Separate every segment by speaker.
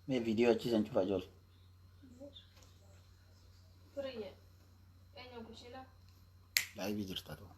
Speaker 1: Mee viidiyoo achi san cufaa ijoollee.
Speaker 2: Firiyye. Eenyu kushiina?
Speaker 1: Live jirta ta'u.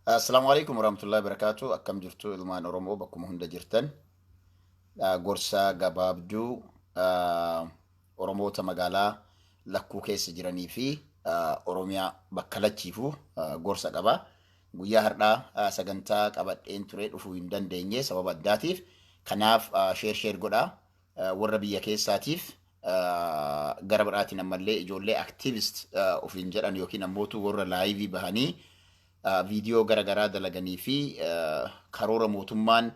Speaker 1: Assalaamu alaikum warahmatullahi wabarakatuh. Akkam jirtu ilmaan Oromoo bakkuma hunda jirtan. Gorsa gabaabduu Oromoota magaalaa lakkuu keessa jiranii fi Oromiyaa bakka lachiifu gorsa qaba. Guyyaa har'aa sagantaa qabadheen ture dhufuu hin dandeenye sababa addaatiif. Kanaaf share share godhaa. Warra biyya keessaatiif gara biraatiin ammallee ijoollee activist ofiin jedhan yookiin ammootu warra live bahanii viidiyoo gara garaa dalaganii fi karoora mootummaan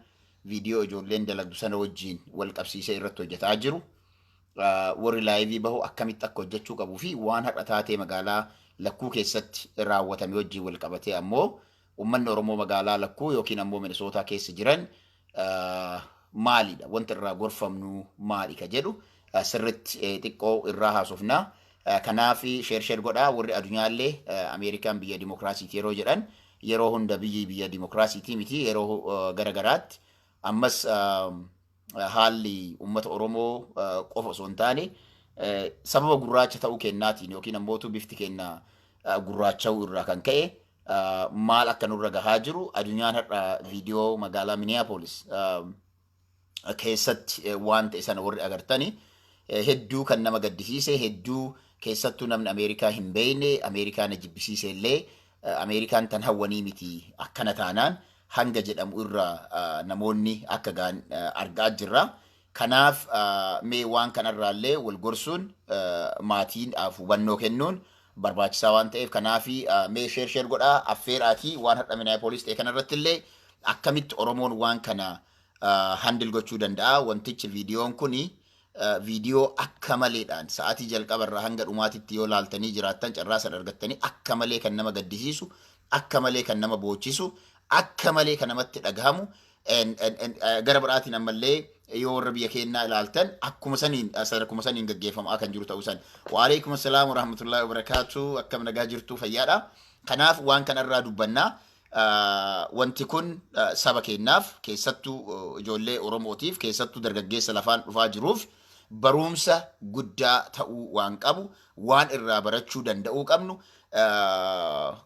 Speaker 1: viidiyoo ijoolleen dalagdu sana wajjin wal qabsiisee irratti hojjetaa jiru. Warri live bahu akkamitti akka hojjechuu qabuu fi waan har'a taatee magaalaa lakkuu keessatti raawwatame wajjin wal qabatee ammoo uummanni Oromoo magaalaa lakkuu yookiin ammoo Minisootaa keessa jiran maalidha, wanta irraa gorfamnu maali ka jedhu sirritti xiqqoo irraa haasofna. Kanaaf share share godhaa. Warri addunyaallee Ameerikaan biyya dimokiraasiiti yeroo jedhan, yeroo hunda biyyi biyya dimokiraasiiti miti. Yeroo gara garaatti ammas haalli uummata Oromoo qofa osoo hin taane, sababa gurraacha ta'uu kennaatiin yookiin ammootu bifti kenna gurraacha'uu irraa kan ka'e maal akka nurra gahaa jiru addunyaan har'a viidiyoo magaalaa Minneapolis keessatti waan ta'e sana warri agartani hedduu kan nama gaddisiise, hedduu keessattuu namni Ameerikaa hin beekne Ameerikaa na jibbisiise illee, Ameerikaan tan hawwanii miti akkana taanaan hanga jedhamu irra namoonni akka gahan argaa jirra. Kanaaf mee waan kanarraallee wal gorsuun, maatiin hubannoo kennuun barbaachisaa waan ta'eef, kanaaf mee share share godhaa, affeeraatii waan har'a Minneapolis ta'e kanarratti illee akkamitti Oromoon waan kana handle gochuu danda'a. Wantichi viidiyoon kuni viidiyoo akka maleedhaan sa'aatii jalqaba irraa hanga dhumaatitti yoo laaltanii jiraattan, carraa sana argattanii, akka malee kan nama gaddisiisu, akka malee kan nama boochisu, akka malee kan namatti dhagahamu. Gara biraatiin ammallee yoo warra biyya keenyaa ilaaltan akkuma saniin sadarkuma saniin gaggeeffamaa kan jiru ta'uu san. Waalaikum assalaam warahmatullahi wabarakaatu. Akkam nagaa jirtu, fayyaadha? Kanaaf waan kanarraa dubbannaa. Wanti kun saba keenyaaf, keessattuu ijoollee Oromootiif, keessattuu dargaggeessa lafaan dhufaa jiruuf barumsa guddaa ta'uu waan qabu, waan irraa barachuu danda'uu qabnu.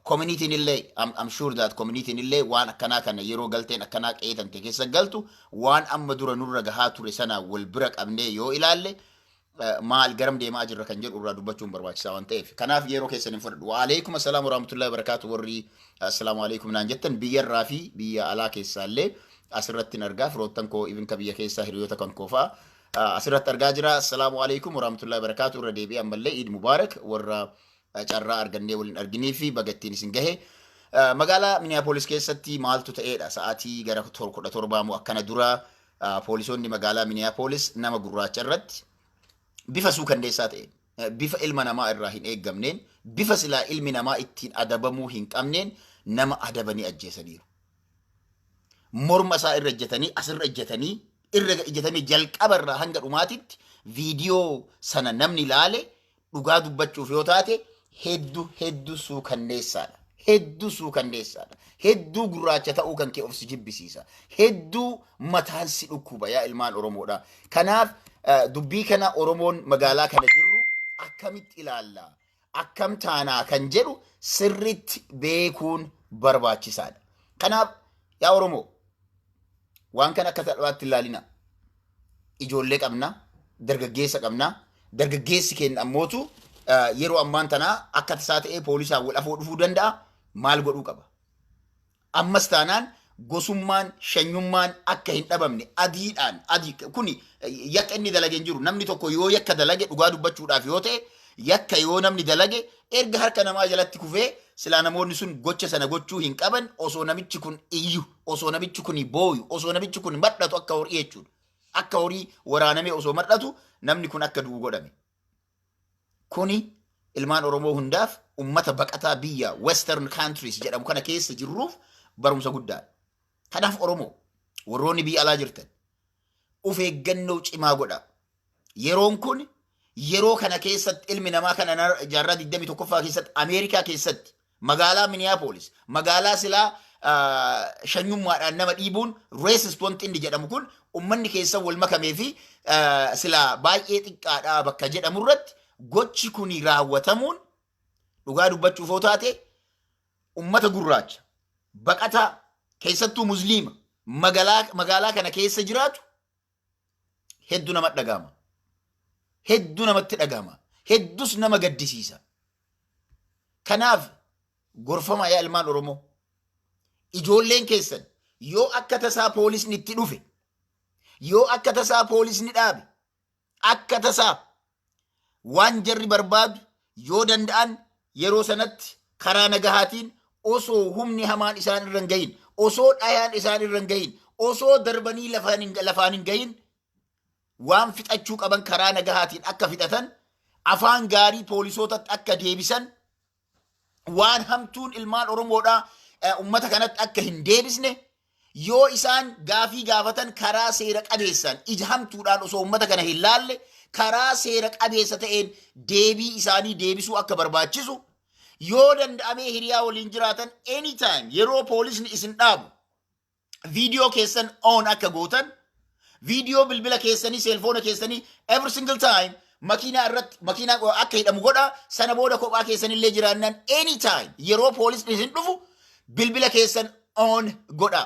Speaker 1: Communityn illee, I'm sure that communityn illee waan akkanaa kana yeroo galteen akkanaa qeetante keessa galtu, waan amma dura nurra gahaa ture sana wal bira qabnee yoo ilaalle, maal garam deemaa jirra kan jedhu irraa dubbachuun barbaachisaa waan ta'eef. Kanaaf yeroo keessan hin fudhadhu. Waalaikum assalaam warahmatullahi wabarakatuh. Warri assalaamu alaikum naan jettan biyyarraa fi biyya alaa keessaallee asirratti hin argaa, firoottan koo, even ka biyya keessaa hiriyoota kan koo fa'a asirratti argaa jira. Assalaamu alaikum warahmatullahi wabarakatuh. Irra deebi'ee ammallee Iid Mubaarak, warra carraa argannee waliin arginii fi baga ittiin isin gahe. Magaalaa Minneapolis keessatti maaltu ta'eedha? Sa'aatii gara 17 moo akkana dura poolisoonni magaalaa Minneapolis nama gurraacha irratti bifa suukanneessaa ta'een, bifa ilma namaa irraa hin eeggamneen, bifa silaa ilmi namaa ittiin adabamuu hin qabneen nama adabanii ajjeesaniiru. Morma isaa irra ejjetanii, asirra ejjetanii, irra ejjetanii, jalqaba irraa hanga dhumaatitti viidiyoo sana namni ilaale, dhugaa dubbachuuf yoo taate, hedduu hedduu suukanneessaadha. Hedduu suukanneessaadha. Hedduu gurraacha ta'uu kan kee of si jibbisiisa. Hedduu mataan si dhukkuba, yaa ilmaan Oromoodha. Kanaaf dubbii kana Oromoon magaalaa kana jirru akkamitti ilaalla? Akkam taanaa kan jedhu sirriitti beekuun barbaachisaadha. Kanaaf yaa Oromoo, waan kana akka salphaatti ilaalina. Ijoollee qabna, dargaggeessa qabna. Dargaggeessi keenya ammootu yeroo ammaan tanaa akka tasaa ta'ee poolisaan wal afoo dhufuu danda'a. Maal godhuu qaba? Ammas taanaan gosummaan, shanyummaan akka hin dhabamne, adiidhaan adii kuni yakka inni dalage hin jiru. Namni tokko yoo yakka dalage, dhugaa dubbachuudhaaf yoo ta'e, yakka yoo namni dalage erga harka namaa jalatti kufee silaa namoonni sun gocha sana gochuu hin qaban. Osoo namichi kun iyyu, osoo namichi kun booyu, osoo namichi kun mar'atu akka horii jechuudha. Akka horii waraanamee osoo mar'atu namni kun akka du'u godhame. Kuni ilmaan Oromoo hundaaf, ummata baqataa biyya Western countries jedhamu kana keessa jirruuf barumsa guddaadha. Kanaaf Oromoo warroonni biyya alaa jirtan of eeggannoo cimaa godha. Yeroon kun yeroo kana keessatti ilmi namaa kana jaarraa 21ffaa keessatti, Ameerikaa keessatti, magaalaa Minneapolis, magaalaa silaa shanyummaadhaan nama dhiibuun, racist wanti inni jedhamu kun ummanni keessa wal makamee fi silaa baay'ee xiqqaadhaa bakka jedhamu irratti gochi kun raawwatamuun, dhugaa dubbachuuf yoo taate, ummata gurraacha baqataa, keessattuu Musliima magaalaa kana keessa jiraatu hedduu namatti dhagahama. Hedduu namatti dhagahama. Hedduus nama gaddisiisa. Kanaaf gorfama yaa ilmaan Oromoo. Ijoolleen keessan yoo akka tasaa poolisni itti dhufe, yoo akka tasaa poolisni dhaabe, akka tasaa waan jarri barbaadu yoo danda'an yeroo sanatti karaa nagahaatiin, osoo humni hamaan isaan irra hin gahin, osoo dhayaan isaan irra hin gahin, osoo darbanii lafaan hin gahin, waan fixachuu qaban karaa nagahaatiin akka fixatan, afaan gaarii poolisootatti akka deebisan, waan hamtuun ilmaan Oromoodhaa ummata kanatti akka hin deebisne, yoo isaan gaafii gaafatan karaa seera qabeessaan, ija hamtuudhaan osoo ummata kana hin laalle, karaa seera qabeessa ta'een deebii isaanii deebisuu akka barbaachisu, yoo danda'amee hiriyaa waliin jiraatan anytime yeroo poolisni isin dhaabu viidiyoo keessan on akka gootan, viidiyoo bilbila keessanii, cellphone keessanii every single time makiinaa irratti makiinaa akka hidhamu godha. Sana booda kophaa keessanillee jiraannan anytime yeroo poolisni isin dhufu bilbila keessan on godha.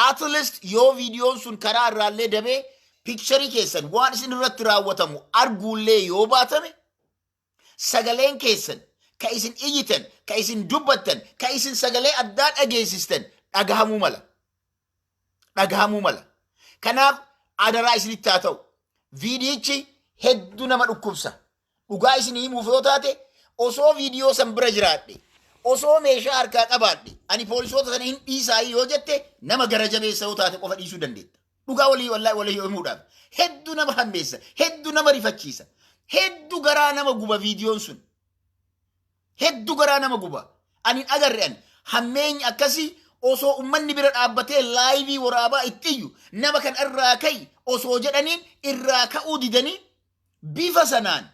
Speaker 1: At least yoo viidiyoon sun karaa irraallee dabee picture keessan waan isin irratti raawwatamu arguullee yoo baatame, sagaleen keessan ka isin iyyitan, ka isin dubbattan, ka isin sagalee addaa dhageessistan dhagahamuu mala. Dhagahamuu mala. Kanaaf adaraa isinitti haa ta'u. Viidiyichi hedduu nama dhukkubsa. Dhugaa isin himuuf yoo taate, osoo viidiyoo san bira jiraadhe, osoo meeshaa harkaa qabaadhe, ani poolisoota sana hin dhiisaa yoo jette, nama gara jabeessa yoo taate qofa dhiisuu dandeetta. Dhugaa walii wallaahi walii himuudhaaf. Hedduu nama hammeessa, hedduu nama rifachiisa, hedduu garaa nama guba viidiyoon sun. Hedduu garaa nama guba. Ani hin agarre ani. Hammeenyi akkasii osoo ummanni bira dhaabbatee live waraabaa itti iyyu, nama kan irraa ka'i osoo jedhaniin irraa ka'uu didanii bifa sanaan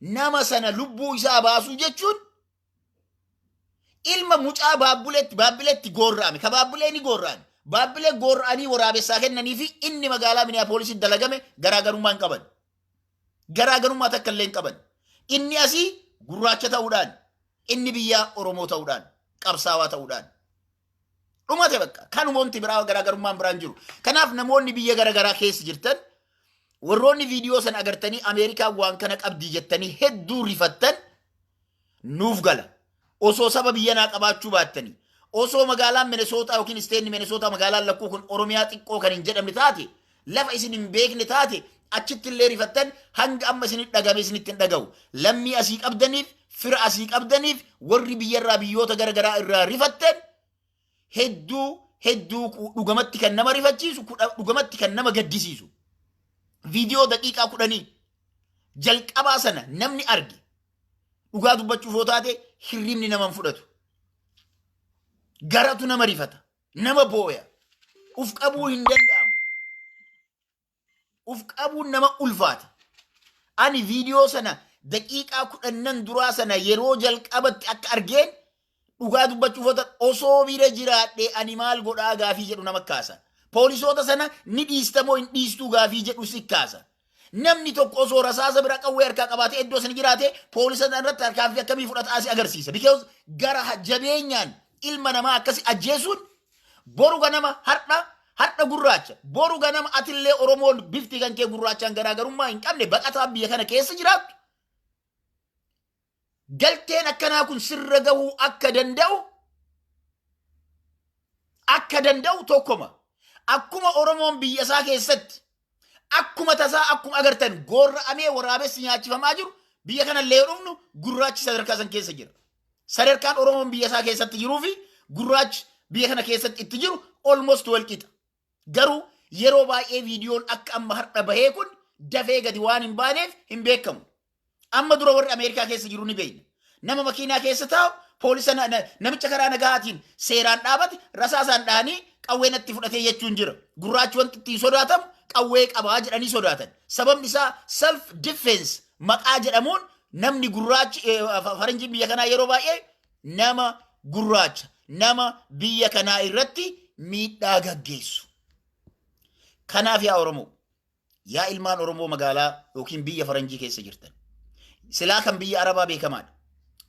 Speaker 1: nama sana lubbuu isaa baasuu jechuun ilma mucaa baabbuleetti goorra'ame, ka baabbulee ni goorra'an, baabbulee goorra'anii waraabessaa kennanii fi inni magaalaa Minneapolisitti dalagame garaagarummaa hin qaban. Garaagarummaa takka illee hin qaban. Inni asii gurraacha ta'uudhaan, inni biyyaa Oromoo ta'uudhaan, qabsaawaa ta'uudhaan. Dhumate bakka kanumoomti biraa garaagarummaan biraan jiru. Kanaaf namoonni biyya garaagaraa keessa jirtan, warroonni viidiyoo sana agartanii Ameerikaan waan kana qabdii jettanii hedduu rifattan, nuuf gala. Osoo saba biyyanaa qabaachuu baattanii, osoo magaalaan Minesootaa yookiin stateni Minesootaa magaalaan lakkuu kun Oromiyaa xiqqoo kan hin jedhamne taate, lafa isin hin beekne taate, achitti illee rifattan hanga amma isinitti dhagame isinitti hin dhaga'u. Lammii asii qabdaniif, fira asii qabdaniif, warri biyyarraa biyyoota garaagaraa irraa rifattan, hedduu hedduu dhugamatti kan nama rifachiisu, dhugamatti kan nama gaddisiisu. Viidiyoo daqiiqaa 10 jalqabaa sana namni arge, dhugaa dubbachuuf yoo taate, hirribni nama hin fudhatu. Garatu nama rifata. Nama booya. Uf qabuu hin danda'amu. Uf qabuun nama ulfaata. Ani viidiyoo sana daqiiqaa 10n duraa sana yeroo jalqabatti akka argeen, dhugaa dubbachuuf yoo taate, osoo bira jiraadhee ani maal godhaa gaafii jedhu nama kaasa. Poolisoota sana ni dhiistamoo hin dhiistuu gaafii jedhu si kaasa. Namni tokko osoo rasaasa bira qawwee harkaa qabaatee iddoo sana jiraate poolisa sana irratti tarkaanfii akkamii fudhata asii agarsiisa. Because gara jabeenyaan ilma namaa akkasi ajjeesuun boru ganama har'a har'a Har'a gurraacha. Boru ganama atillee Oromoon bifti kan kee gurraachaan garaagarummaa hin qabne, baqataa biyya kana keessa jiraattu. Galteen akkanaa kun sirra gahuu akka danda'u tokkoma. Akkuma Oromoon biyya isaa keessatti akkuma tasaa, akkuma agartan, goorra'amee waraabessi nyaachifamaa jiru, biyya kanallee yoo dhufnu gurraachi sadarkaa san keessa jira. Sadarkaan Oromoon biyya isaa keessatti jiruu fi gurraachi biyya kana keessatti itti jiru almost wal qixa. Garuu yeroo baay'ee viidiyoon akka amma har'a bahee kun dafee gadi waan hin baaneef hin beekamu. Amma dura warri Ameerikaa keessa jiru ni beekna. Nama makiinaa keessa taa'u, poolisa namicha karaa nagahaatiin seeraan dhaabate rasaasaan dhahanii qawwee natti fudhatee jechuun jira. Gurraachi wanti ittiin sodaatamu qawwee qabaa jedhanii sodaatan. Sababni isaa self defense maqaa jedhamuun namni gurraachi, faranjiin biyya kanaa yeroo baay'ee nama gurraacha, nama biyya kanaa irratti miidhaa gaggeessu. Kanaaf yaa Oromoo, yaa ilmaan Oromoo magaalaa yookiin biyya faranjii keessa jirtan. Silaa kan biyya Arabaa beekamaadha.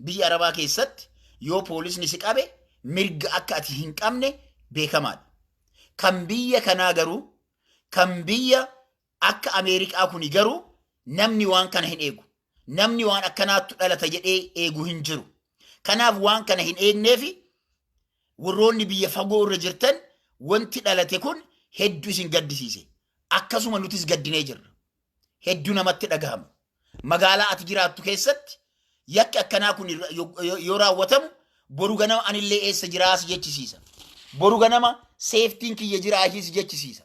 Speaker 1: Biyya Arabaa keessatti yoo poolisni si qabe mirga akka ati hin qabne beekamaadha. Kan biyya kanaa garuu, kan biyya akka Ameerikaa kuni garuu, namni waan kana hin eegu. Namni waan akkanaattu dhalata jedhee eegu hin jiru. Kanaaf waan kana hin eegneefi warroonni biyya fagoo irra jirtan wanti dhalate kun hedduu isin gaddisiise. Akkasuma nutis gaddinee jirra. Hedduu namatti dhagahama. Magaalaa ati jiraattu keessatti yakki akkanaa kun yoo raawwatamu, boru ganama anillee eessa jiraas jechisiisa. Boru ganama safetyn kiyya jiraachis jechisiisa.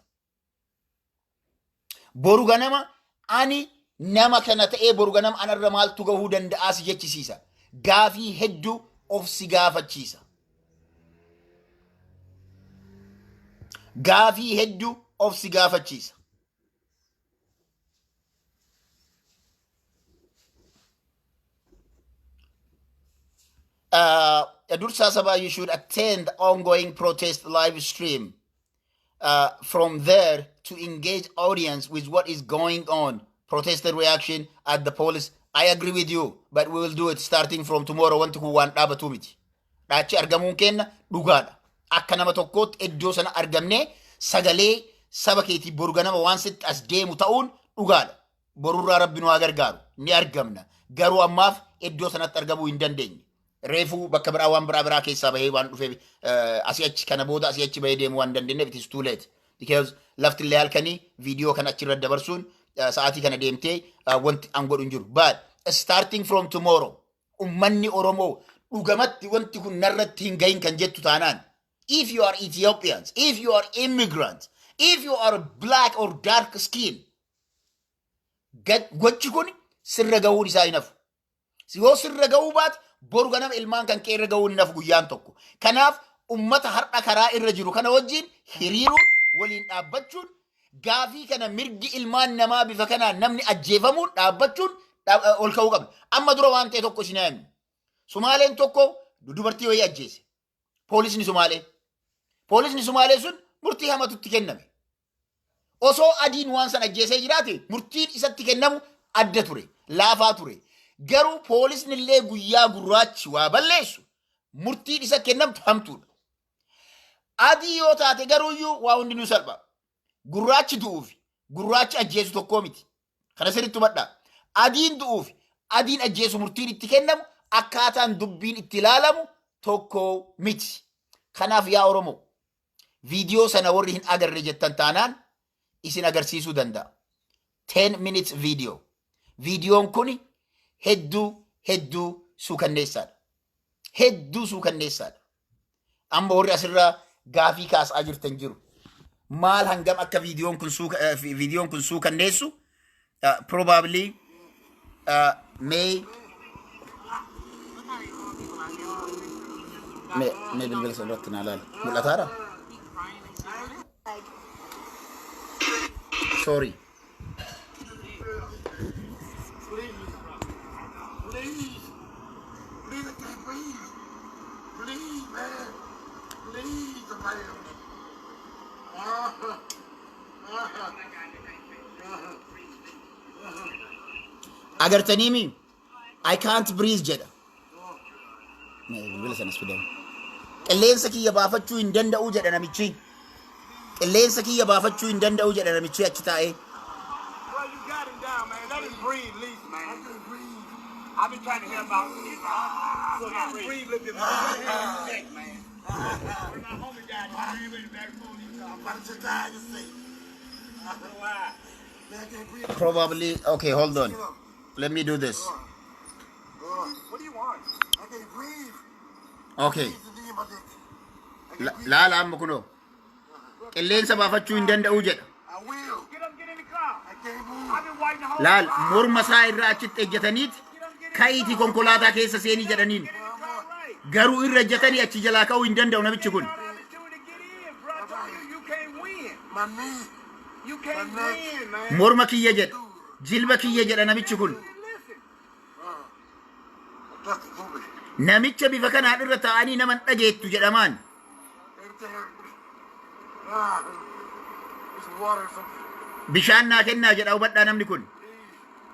Speaker 1: Boru ganama ani nama kana ta'ee boru ganama anarra maaltu gahuu danda'aas jechisiisa. Gaafii hedduu of si gaafachiisa. Gaafii hedduu of si gaafachiisa. Dursaa Sabaa, you should attend the ongoing protest live stream from there to engage audience with what is going on. Protester reaction at the police. I agree with you, but we will do it starting from tomorrow. Wanti kun waan dhaabatu miti. Dhaachi argamuun kenna dhugaadha. Akka nama tokkootti iddoo sana argamnee sagalee saba keetii boru ganama waan sitti as deemu ta'uun dhugaadha. Borurraa Rabbi nu haa gargaaru. Ni argamna. Garuu ammaaf iddoo sanatti argamuu hin dandeenye. Reefuu bakka biraa waan biraa biraa keessaa bahee waan dhufeef, asii achi kana booda asii achi bahee deemuu waan dandeenyeef, it is too late. Because lafti illee halkanii, viidiyoo kana achirra dabarsuun, sa'aatii kana deemtee wanti an godhu hin jiru. But starting from tomorrow, ummanni Oromoo dhugamatti wanti kun narratti hin gahin kan jettu taanaan, if you are Ethiopians, if you are immigrants, if you are black or dark skin, gochi kun sirra gahuun isaa hin hafu. Yoo sirra gahuu baate, boru ganama ilmaan kan kee irra gahuun hin hafu guyyaan tokko. Kanaaf ummata har'a karaa irra jiru kana wajjin hiriiruun, waliin dhaabbachuun, gaafii kana, mirgi ilmaan namaa bifa kanaan namni ajjeefamuun dhaabbachuun ol ka'uu qabna. Amma dura waan ta'e tokko isin himu. Sumaaleen tokko dubartii wayii ajjeese. Poolisni Sumaalee. Poolisni Sumaalee sun murtii hamatutti kenname. Osoo adiin waan san ajjeesee jiraate, murtiin isatti kennamu adda ture, laafaa ture. Garuu poolisni illee guyyaa gurraachi waa balleessu murtiin isa kennamtu hamtuudha. Adii yoo taate garuuyyuu waa hundinuu salpha. Gurraachi du'uufi gurraachi ajjeesu tokkoo miti. Kana sirriitti hubadhaa. Adiin du'uufi adiin ajjeesu murtiin itti kennamu, akkaataan dubbiin itti ilaalamu tokko miti. Kanaaf yaa Oromoo, viidiyoo sana warri hin agarre jettan taanaan isin agarsiisuu danda'a. 10 minutes video. Viidiyoon kun hedduu hedduu suukanneessaadha. Hedduu suukanneessaadha. Amma warri asirraa gaafii kaasaa jirtan jiru. Maal hangam akka viidiyoon kun suukanneessu probably mee bilbila sana irratti naa laali. Mul'ataadha? Sorry.
Speaker 3: Please. Please, I can't breathe. Please, man. Please, somebody help me. Ah, ah, ah.
Speaker 1: Agartaniimi, "I can't breathe" jedha. Mee bilbila sanas fidan. "Qilleensa kiyya baafachuu hin danda'u" jedha namichi. Qilleensa kiyya baafachuu hin danda'u jedha namichi achi taa'ee.
Speaker 3: Bro, you got him down, man. Let him breathe, least, man. I can't breathe. I've been trying to help out. So he can breathe a little bit more. Put your hand on his neck, man. When my homie died, he ran with the back phone. I'm about to die to see. Why? Man, I can't breathe.
Speaker 1: Probably, okay, hold on. Let me do this.
Speaker 3: What do you want? I can't breathe.
Speaker 1: Okay.
Speaker 3: It's the knee in my neck. I can't breathe.
Speaker 1: Laala amma kunoo. Qilleensa baafachuu hin danda'u jedha.
Speaker 3: I will. Get up, get in the car. I can't move. I've been waiting the whole
Speaker 1: Laal, morma isaa irra achitti ejjetaniit ka'iitii konkolaataa keessa seenii jedhaniin.
Speaker 3: Get in the car, right.
Speaker 1: Garuu irra ejjetanii achi jalaa ka'uu hin danda'u namichi kun.
Speaker 3: All I've been doing to get in, bro. I told you, you can't win. My knee. You can't win, man.
Speaker 1: Morma kiyya jedha. Jilba kiyya jedha namichi kun.
Speaker 3: Listen. That's the movie.
Speaker 1: Namicha bifa kanaan irra taa'anii nama hin dhageettu jedhamaan.
Speaker 3: Everything. Ah, it's water or something.
Speaker 1: Bishaan naa kennaa jedha, hubadhaa namni kun.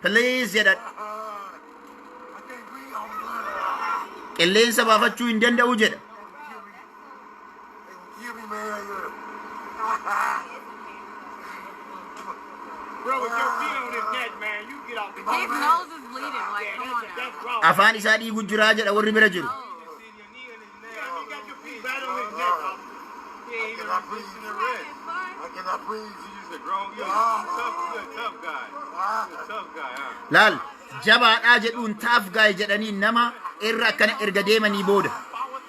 Speaker 1: Please jedha.
Speaker 3: Ah, I can't breathe. Oh, my.
Speaker 1: Qilleensa baafachuu hin danda'u jedha.
Speaker 3: They gonna kill me, man. Bro, with your feet on his neck, man, you get off the
Speaker 2: His nose is bleeding. Like, come on now.
Speaker 3: That's wrong.
Speaker 1: Afaan isaa dhiigu jiraa jedha warri bira jiru.
Speaker 2: No.
Speaker 3: You got your feet right on his neck. He ain't even resisting arrest. I cannot breathe.
Speaker 4: You just a grown, you a tough guy. You a tough guy, huh?
Speaker 1: Laal, jabaadhaa jedhuun, tough guy jedhanii nama irra akkana erga deemanii booda.
Speaker 4: Bro, but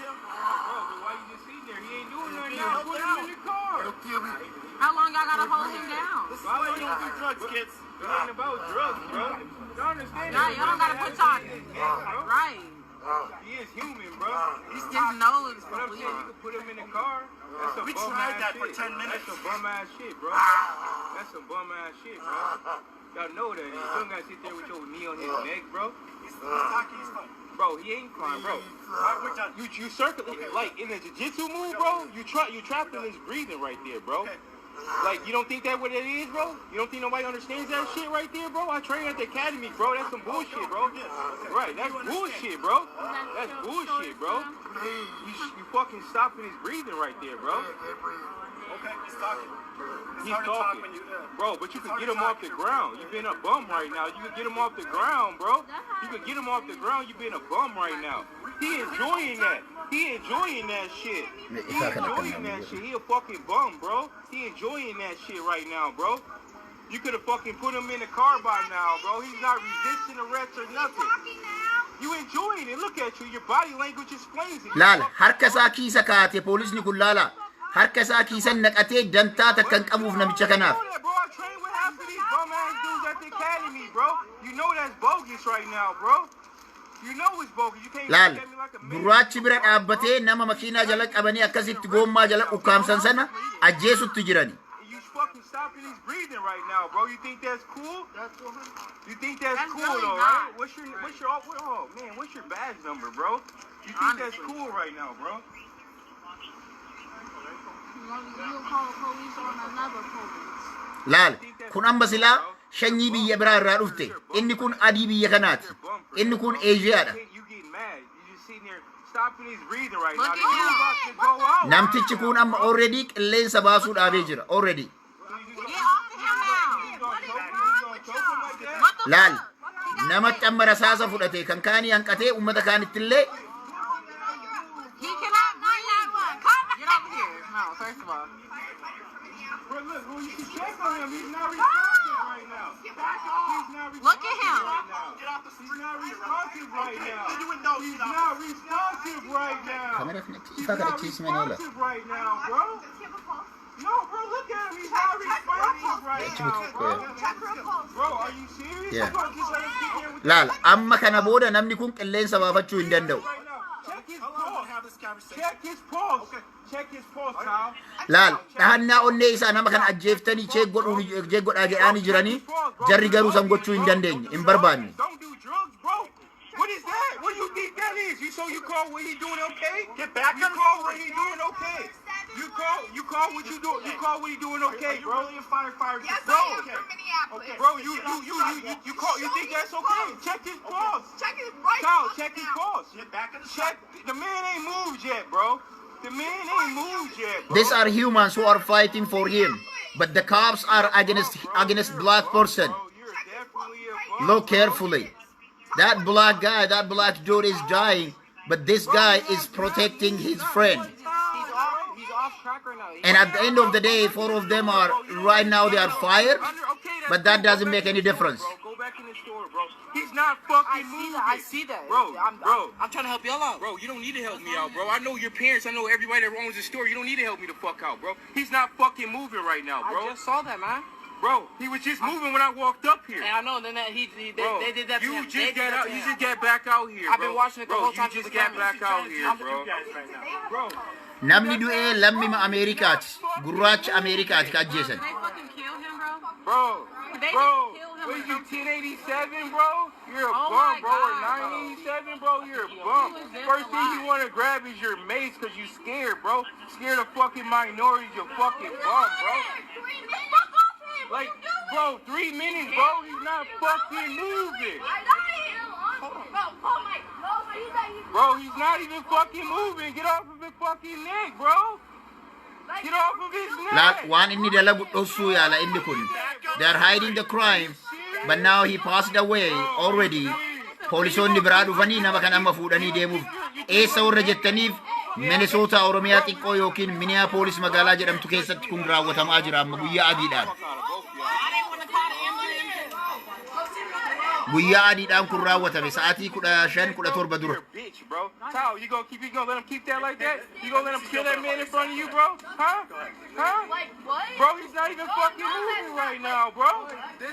Speaker 4: why you just sitting there? He ain't doing nothing now. Put him in the car.
Speaker 3: It'll kill me.
Speaker 2: How long y'all gotta hold him down?
Speaker 4: Why you don't do drugs, kids? It ain't about drugs, bro. You understand
Speaker 2: Right, y'all don't gotta put y'all.
Speaker 4: Bro.
Speaker 2: Right.
Speaker 4: He is human, bro.
Speaker 2: His nose is
Speaker 4: But I'm saying you
Speaker 2: bleeding.
Speaker 4: could put him in the car. That's some
Speaker 3: We
Speaker 4: bum
Speaker 3: tried
Speaker 4: ass
Speaker 3: that for
Speaker 4: shit.
Speaker 3: 10 minutes.
Speaker 4: That's some bum ass shit, bro. That's some bum ass shit, bro. Y'all know that. You don't gotta sit there with your knee on his neck, bro.
Speaker 3: He's talking, he's fine.
Speaker 4: Bro, he ain't crying, bro.
Speaker 3: All right, we're done.
Speaker 4: You circle it like in a jiu-jitsu move, bro. You trapping his breathing right there, bro. Like, you don't think that what it is, bro? You don't think nobody understands that shit right there, bro? I train at the academy, bro. That's some bullshit, bro. Right, that's bullshit, bro. That's bullshit, bro. You fucking stopping his breathing right there, bro.
Speaker 3: Okay, he's talking. It's
Speaker 4: He's
Speaker 3: hard to talk
Speaker 4: talking,
Speaker 3: when you,
Speaker 4: bro. But you
Speaker 3: it's
Speaker 4: could
Speaker 3: hard
Speaker 4: get
Speaker 3: to
Speaker 4: him
Speaker 3: talk
Speaker 4: off the
Speaker 3: if you're
Speaker 4: ground. You being a bum right now. You could get him off the ground, bro. You could get him off the ground. You being a bum right now. He enjoying that. He enjoying that shit. He enjoying that shit. He a fucking bum, bro. He enjoying that shit right now, bro. You could have fucking put him in the car by now, bro. He's not resisting arrest or nothing. You enjoying it. Look at you. Your body language explains it. You
Speaker 1: Laala,
Speaker 4: fucking
Speaker 1: harka isaa kiisa kaa'ate poolisni kun. Laala, harka isaa kiisan naqatee dantaa takka hin qabuuf namicha kanaaf.
Speaker 4: You know that, bro. I trained with half of these bum ass dudes at the academy, bro. You know that's bogus right now, bro. You know it's bogus. You can't
Speaker 1: Laal,
Speaker 4: look at me like a man.
Speaker 1: gurraachi bira dhaabbatee nama makiinaa jala qabanii akkasitti goommaa jala ukkaamsan sana ajjeesutti jirani.
Speaker 4: You fucking stopping his breathing right now, bro. You think that's cool? You think that's,
Speaker 2: That's
Speaker 4: cool
Speaker 2: really
Speaker 4: though,
Speaker 2: not.
Speaker 4: right? What's your, oh man, what's your badge number, bro? You think that's
Speaker 2: Honestly.
Speaker 4: cool right now, bro?
Speaker 2: You'll call the police on another police.
Speaker 1: Laal, kun amma silaa shanyii biyya biraa irraa dhufte. Inni kun adii biyya kanaati.
Speaker 4: You're a bum for
Speaker 1: Inni
Speaker 4: that,
Speaker 1: kun
Speaker 4: bro.
Speaker 1: Eeshiyaadha.
Speaker 4: You getting mad. You just sitting there stopping his breathing right
Speaker 2: Look
Speaker 4: now.
Speaker 2: at
Speaker 4: The dude
Speaker 2: him.
Speaker 4: about to go out.
Speaker 1: Namtichi kun amma already qilleensa baasuu dhaabee jira. Already.
Speaker 2: Get off of him now. What the
Speaker 1: Laal,
Speaker 2: fuck?
Speaker 1: namatti amma rasaasa fudhate kan kaanii hanqatee ummata kaanittillee.
Speaker 2: He cannot breathe. Get over here. No, first of all.
Speaker 4: Bro, look, well, you can check on him. He's not responsive right now. He's not
Speaker 2: Look at him.
Speaker 4: responsive right now.
Speaker 3: Get off the
Speaker 4: He's
Speaker 3: street.
Speaker 4: not responsive right now.
Speaker 3: You would know,
Speaker 4: He's
Speaker 3: shit off.
Speaker 4: not responsive right now.
Speaker 1: Kamera kanatti
Speaker 4: He's
Speaker 1: ifaa
Speaker 4: not
Speaker 1: kadhachiisi malee ola.
Speaker 4: responsive right now, bro. No, bro, look at him. He's not responsive right
Speaker 1: Achi
Speaker 4: now,
Speaker 1: butu,
Speaker 4: bro.
Speaker 1: yeah.
Speaker 4: Bro, are you serious?
Speaker 1: Yeah.
Speaker 4: You gonna just let him sit there with
Speaker 1: Laal, amma kana booda namni kun qilleensa baafachuu hin danda'u.
Speaker 4: right now? Check his
Speaker 3: How long we
Speaker 4: pulse.
Speaker 3: have this conversation?
Speaker 4: Check his pulse. Check his pulse, Kyle.
Speaker 1: Laal, dhahannaa onnee isaa nama kana ajjeeftanii check godhuun check godhaa jedhaanii jiranii, jarri garuu san gochuu hin dandeenye, hin barbaanne.
Speaker 4: Don't do drugs, bro. What is that? What do you think that is? You so you call what he doing okay?
Speaker 3: Get back
Speaker 4: You
Speaker 3: on the
Speaker 4: call what
Speaker 3: street.
Speaker 4: he doing okay? You call what you do? You call what he doing okay,
Speaker 3: Are you
Speaker 4: bro?
Speaker 3: really a firefighter?
Speaker 5: Yes,
Speaker 4: Bro.
Speaker 5: I am from Minneapolis.
Speaker 4: Bro, you call you think that's okay? Check his pulse.
Speaker 5: Check his right
Speaker 4: Kyle,
Speaker 5: fucking
Speaker 4: check his
Speaker 5: now.
Speaker 4: pulse.
Speaker 3: Get back on the
Speaker 4: Check,
Speaker 3: sidewalk.
Speaker 4: the man ain't moved yet, bro. The man ain't moved yet, bro.
Speaker 1: These are humans who are fighting for him, but the cops are against black person.
Speaker 4: Bro, you're definitely a bum,
Speaker 1: Look
Speaker 4: bro.
Speaker 1: carefully. That black guy, that black dude is dying, but this guy is protecting his friend.
Speaker 5: He's off crack right now.
Speaker 1: And at the end of the day, four of them are right now they are fired, but that doesn't make any difference.
Speaker 4: Bro, go back in the store, bro. He's not fucking
Speaker 5: I see
Speaker 4: moving.
Speaker 5: that. I see that.
Speaker 4: Bro, bro.
Speaker 5: I'm trying to help y'all out.
Speaker 4: Bro, you don't need to help me out, bro. I know your parents. I know everybody that owns the store. You don't need to help me the fuck out, bro. He's not fucking moving right now, bro.
Speaker 5: I just saw that, man.
Speaker 4: Bro, he was just moving when I walked up here.
Speaker 5: And I know. Then that he
Speaker 4: Bro,
Speaker 5: they did that to
Speaker 4: you
Speaker 5: him.
Speaker 4: just
Speaker 5: They did
Speaker 4: got
Speaker 5: that
Speaker 4: out.
Speaker 5: to
Speaker 4: You
Speaker 5: him.
Speaker 4: just got back out here,
Speaker 5: I've
Speaker 4: bro.
Speaker 5: been watching it the
Speaker 4: Bro,
Speaker 5: whole time
Speaker 4: you
Speaker 5: through
Speaker 4: just
Speaker 5: the
Speaker 4: got
Speaker 5: cameras.
Speaker 4: back out here, bro. Bro,
Speaker 1: Namni du'ee lammima Ameerikaati. Gurraacha Ameerikaati ka ajjeesan.
Speaker 2: They fucking killed him, bro.
Speaker 4: bro,
Speaker 2: They
Speaker 4: bro.
Speaker 2: just killed him
Speaker 4: What
Speaker 2: or
Speaker 4: is you,
Speaker 2: something.
Speaker 4: 1087, bro? You're a
Speaker 2: Oh
Speaker 4: bum,
Speaker 2: my
Speaker 4: bro. Or
Speaker 2: God, bro.
Speaker 4: 987, bro. You're a bum.
Speaker 2: He was just
Speaker 4: First thing you
Speaker 2: alive.
Speaker 4: want to grab is your mace because you scared, bro. Scared of fucking minorities. You fucking bum, bro. Like, bro, 3 minutes, bro. He's not fucking moving. Bro, he's not even fucking moving. Get off of his fucking neck, bro. Get off of his
Speaker 1: Laal
Speaker 4: neck.
Speaker 1: waan inni dalagu dhoksuu yaala inni kun. They are hiding the crime, but now he passed away already. Poolisoonni biraa dhufanii nama kan amma fuudhanii deemuuf. Eessa warra jettaniif, Minnesota Oromiyaa xiqqoo yookiin Minneapolis magaalaa jedhamtu keessatti kun raawwatamaa jira amma guyyaa adiidhaan.
Speaker 2: I didn't want to call the ambulance.
Speaker 1: Guyyaa adiidhaan kun raawwatame sa'aatii 15 17 dura.
Speaker 4: You're a bitch, bro. Tao, you gonna let him keep that like that? You gonna let him kill that man in front of you, bro? Huh? Huh?
Speaker 2: Like what?
Speaker 4: Bro, he's not even fucking moving right now, bro.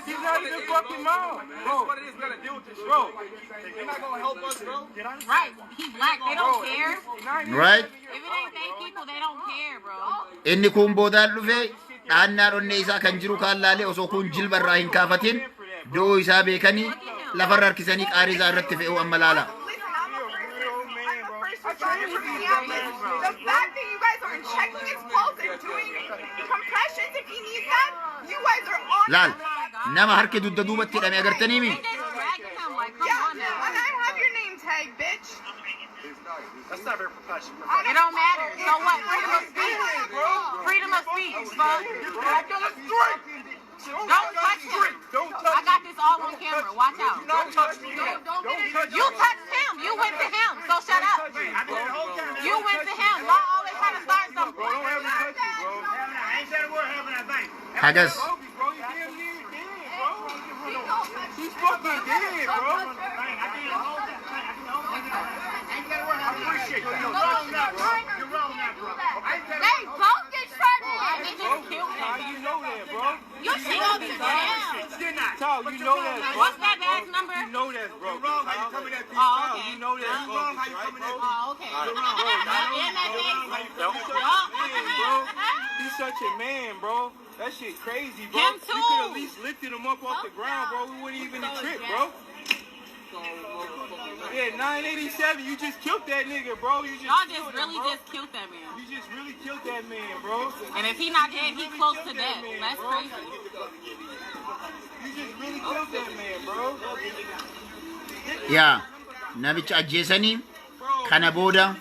Speaker 4: He's not even fucking moving. Bro,
Speaker 3: What it is, we gotta deal with this shit.
Speaker 4: bro,
Speaker 3: They're not gonna help us, bro.
Speaker 2: Right. He black. They don't care.
Speaker 1: Right?
Speaker 2: If it ain't they people, they don't care, bro.
Speaker 1: Inni kun boodaan dhufe dhaannaa dhonnee isaa kan jiru kaan laalee osoo kun jilba irraa hin kaafatin du'uu isaa beekanii lafarra harkisanii qaarii isaa irratti fe'uu amma laala.
Speaker 6: Listen, I'm a first responder from Minneapolis. The fact that you guys aren't checking his pulse and doing compressions if he needs that, you guys are on.
Speaker 1: Laal, nama harki dugda duubatti hidhame agartanii mi?
Speaker 2: They just dragged him. Like, come
Speaker 6: Yeah,
Speaker 2: on now.
Speaker 6: and I have your name tag, bitch.
Speaker 3: That's not very professional.
Speaker 2: It don't matter. So what? Freedom of speech. Freedom of speech, fuck. Don't touch him.
Speaker 4: Don't touch
Speaker 2: I got this all on camera. Watch out.
Speaker 3: Don't touch me.
Speaker 2: You touched him. You went to him. So shut up. You went to him. Y'all always trying to start something.
Speaker 4: Bro, don't ever touch me, bro.
Speaker 1: Hagas.
Speaker 4: Bro, you damn near dead, bro. He's fucking dead, bro.
Speaker 3: Appreciate that. You're wrong now, bro. You're wrong now, bro.
Speaker 2: They both get tried. They just killed
Speaker 4: How
Speaker 2: him.
Speaker 4: you know that, bro?
Speaker 2: You should go to jail.
Speaker 4: Tao, you know that, bro.
Speaker 2: What's that badge number?
Speaker 4: You know that's broken.
Speaker 3: You're wrong how you coming at me.
Speaker 2: Oh,
Speaker 4: Tao,
Speaker 2: okay.
Speaker 4: you know that's
Speaker 3: You're wrong
Speaker 4: broken,
Speaker 3: how you
Speaker 4: right,
Speaker 3: coming at
Speaker 4: bro?
Speaker 3: me.
Speaker 2: Oh, okay. In that face.
Speaker 4: Man, bro. He's such a man, bro. That shit crazy, bro.
Speaker 2: Him
Speaker 4: You could at
Speaker 2: too.
Speaker 4: least lifted him up off the ground, bro. We wouldn't even have tripped, bro. Yeah, 987. You just killed that nigga, bro. You just
Speaker 2: Y'all just
Speaker 4: killed him,
Speaker 2: really
Speaker 4: bro.
Speaker 2: just killed that man.
Speaker 4: You just really killed that man, bro.
Speaker 2: And if he not dead, he close to death. That's crazy.
Speaker 4: You just really killed that man, bro.
Speaker 1: Yaa, namicha ajjeesanii kana booda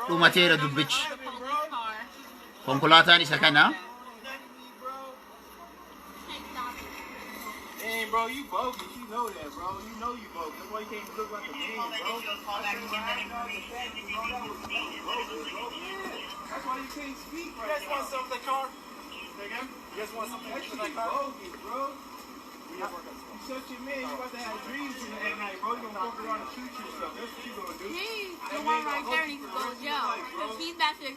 Speaker 1: dhumateera dubbichi.
Speaker 2: Police car.
Speaker 1: Konkolaataan isa kana.
Speaker 4: Man, bro, you bogus. You know that, bro. You know you bogus. That's why you can't look like a man, bro. That's why you can't speak
Speaker 3: You
Speaker 4: right
Speaker 3: guys
Speaker 4: now.
Speaker 3: want some of the car? Say again? You guys want something
Speaker 4: That
Speaker 3: for
Speaker 4: shit
Speaker 3: that car?
Speaker 4: bogus, bro. You such a man. You about to have dreams in at night, bro. You gonna fuck around and shoot yourself. That's what you gonna do.
Speaker 7: He's the one right there needs to go to jail because he's about to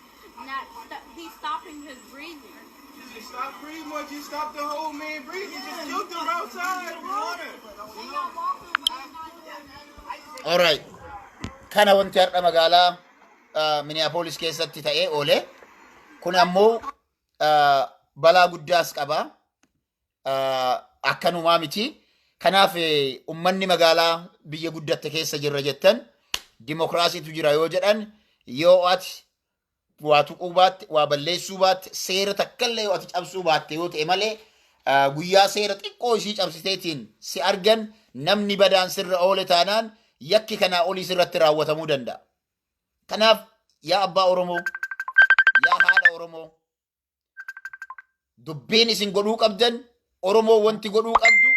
Speaker 7: not he's stopping his breathing.
Speaker 4: You just stop pretty much. You stopped the whole man breathing. You just killed him outside, bro.
Speaker 1: Alright. Kana wanti har'a magaalaa Minneapolis keessatti ta'ee oole. Kun ammoo balaa guddaas qaba. Akkanumaa miti. Kanaaf ummanni magaalaa biyya guddatte keessa jirra jettan, dimokiraasiitu jira yoo jedhan, yoo ati waa tuquu baatte, waa balleessuu baatte, seera takkallee yoo ati cabsuu baatte yoo ta'e malee, guyyaa seera xiqqoo isii cabsiteetiin si argan namni badaan sirra oole taanaan yakki kanaa olii sirratti raawwatamuu danda'a. Kanaaf yaa abbaa Oromoo Oromoo, dubbiin isin godhuu qabdan, Oromoo wanti godhuu qabdu,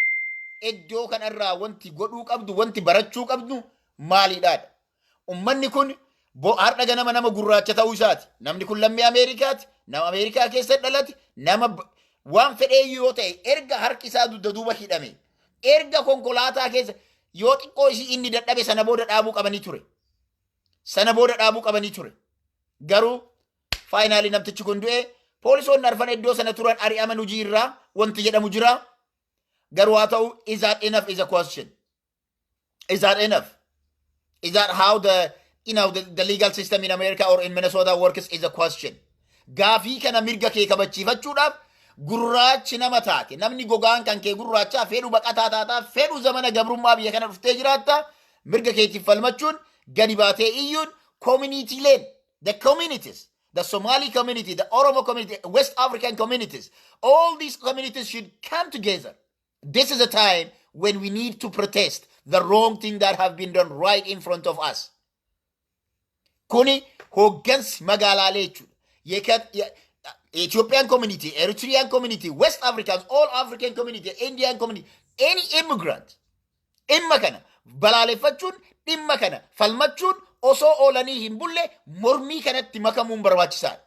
Speaker 1: iddoo kanarraa wanti godhuu qabdu, wanti barachuu qabdu maaliidhaadha? Ummanni kun har'a ganama nama gurraacha ta'uu isaati. Namni kun lammii Ameerikaati. Nama Ameerikaa keessa dhalate, nama waan fedheeyyuu yoo ta'e, erga harki isaa dugda duuba hidhame, erga konkolaataa keessa yoo xiqqoo isii inni dadhabe, sana booda dhaabuu qabanii ture. Sana booda dhaabuu qabanii ture. Garuu finally namtichi kun du'e. Poolisoonni arfan iddoo sana turan ari'aman hojii irraa wanti jedhamu jira. Garuu haa ta'u, is that enough is a question. Is that enough? Is that how the you know the, the legal system in America or in Minnesota works is a question. Gaafii kana mirga kee kabachiifachuudhaaf gurraachi nama taate, namni gogaan kan kee gurraachaa, fedhu baqataa taataa, fedhu zamana gabrummaa biyya kana dhuftee jiraatta, mirga keetiif falmachuun, gadi baatee iyyuun, communityleen, the communities, the Somali community, the Oromo community, West African communities, all these communities should come together. This is a time when we need to protest the wrong thing that have been done right in front of us. Kuni hooggansi magaalaalee jechuudha. Ethiopian community, Eritrean community, West Africans, all African community, Indian community, any immigrant. Dhimma kana balaaleffachuun, dhimma kana falmachuun, osoo oolanii hin bulle mormii kanatti makamuun barbaachisaadha.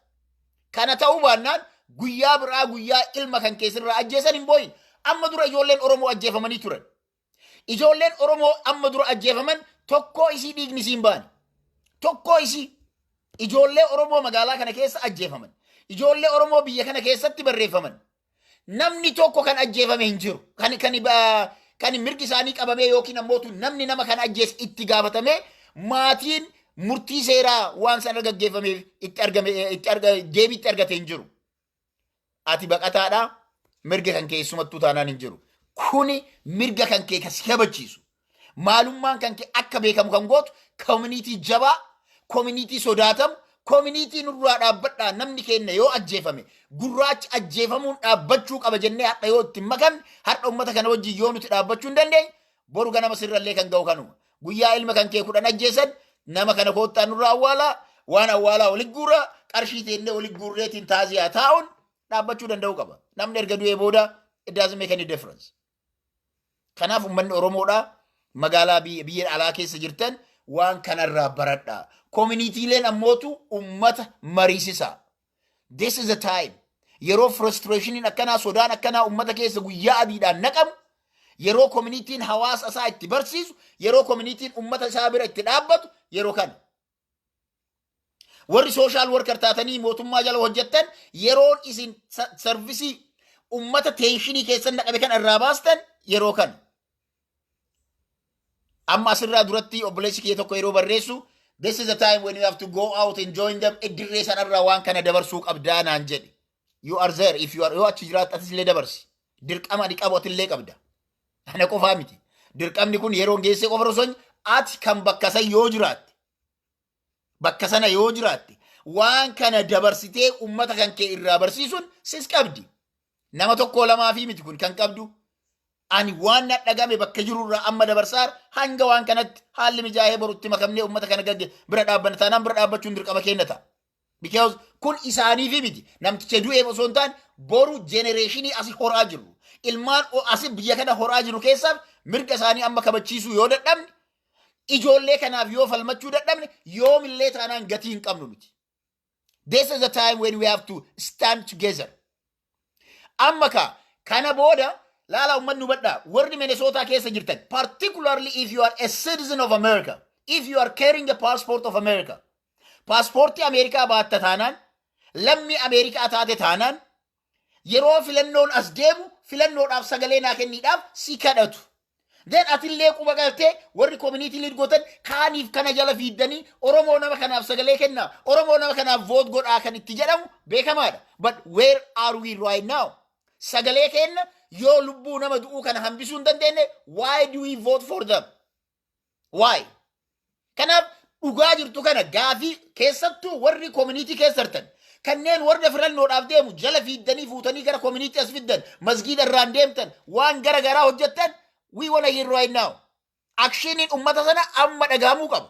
Speaker 1: Kana ta'uu baannaan guyyaa biraa guyyaa ilma kan keessirraa ajjeesan hin booyin. Amma dura ijoolleen Oromoo ajjeefamanii turan. Ijoolleen Oromoo amma dura ajjeefaman tokkoo isii dhiigni isiin baane. Tokkoo isii ijoollee Oromoo magaalaa kana keessa ajjeefaman. Ijoollee Oromoo biyya kana keessatti barreeffaman. Namni tokko kan ajjeefame hin jiru. Kan mirgi isaanii qabamee yookiin ammoo namni nama kana ajjeese itti gaafatamee, maatiin murtii seeraa waan sana gaggeeffameef itti argame itti arga deebii itti argate hin jiru. Ati baqataadhaa, mirga kan keessumattuu taanaan hin jiru. Kuni mirga kan kee kan si kabachiisu. Maalummaan kan kee akka beekamu kan gootu community jabaa, community sodaatamu, community nurraa dhaabbadhaa, namni keenya yoo ajjeefame gurraachi ajjeefamuun dhaabbachuu qaba jennee hadha yoo itti makamne, hadha uummata kana wajjin yoo nuti dhaabbachuu hin dandeenye, boru ganama sirrallee kan ga'u kanuma. Guyyaa ilma kan kee 10 ajjeesan, nama kana koottaa nurraa awwaalaa, waan awwaalaa walit guuraa, qarshii teennee walit guurreetiin taaziyaa taa'uun dhaabbachuu danda'uu qaba. Namni erga du'ee booda it doesn't make any difference. Kanaaf uummanni Oromoodhaa magaalaa biyya alaa keessa jirtan waan kanarraa baradhaa. Communityleen ammootu uummata mariisisa. This is the time. Yeroo frustrationiin akkanaa, sodaan akkanaa uummata keessa guyyaa adiidhaan naqamu, yeroo communityn hawaasa isaa itti barsiisu, yeroo communityn uummata isaa bira itti dhaabbatu yeroo kana. Warri social worker taatanii mootummaa jala hojjettan, yeroon isin service uummata tension keessan naqame kan irraa baastan yeroo kana. Amma asirraa duratti obboleessi kiyya tokko yeroo barreessu, "This is the time when you have to go out and join them, iddirree sanarraa waan kana dabarsuu qabdaa," naan jedhe. You are there, if you are, yoo achi jiraatte atis illee dabarsi. Dirqama ani qabu atillee qabda. Ana qofaa miti. Dirqamni kun yeroo geessee qofa osoo hin, ati kan bakka san yoo jiraatte, bakka sana yoo jiraatte, waan kana dabarsitee ummata kan kee irraa barsiisuun sis qabdi. Nama tokko lamaa fi miti kun kan qabdu. Ani waan na dhagame bakka jirurraa amma dabarsaar hanga waan kanatti haalli mijaa'ee borutti makamnee ummata kana gagge bira dhaabbanna taanaan bira dhaabbachuun dirqama keenya ta'a. Because kun isaaniifi miti. Namticha du'eef osoo hin taane, boru generation asii horaa jiru. Ilmaan asii biyya kana horaa jiru keessaaf mirga isaanii amma kabachiisuu yoo dadhabne, ijoollee kanaaf yoo falmachuu dadhabne, yoomillee taanaan gatii hin qabnu nuti. This is the time when we have to stand together. Amma ka kana booda laala, uummanni hubadhaa, warri Minnesota keessa jirtan, particularly if you are a citizen of America, if you are carrying a passport of America, paaspoortii Ameerikaa baatta taanaan, lammii Ameerikaa taate taanaan, yeroo filannoon as deemu filannoodhaaf sagalee naa kenniidhaaf si kadhatu. Then atillee quba galtee warri community lead gootan kaaniif kana jala fiiddanii Oromoo nama kanaaf sagalee kennaa, Oromoo nama kanaaf vote godhaa kan itti jedhamu beekamaadha. But where are we right now? Sagalee kenna yoo lubbuu nama du'uu kana hambisuu hin dandeenye, why do we vote for them? Why? Kanaaf dhugaa jirtu kana gaafii keessattuu warri community keessa jirtan, kanneen warra filannoodhaaf deemu jala fiiddanii fuutanii gara community as fiddan, masgiida irraan deemtan, waan gara garaa hojjettan, we wanna hear right now. Actioniin ummata sana amma dhagahamuu qaba.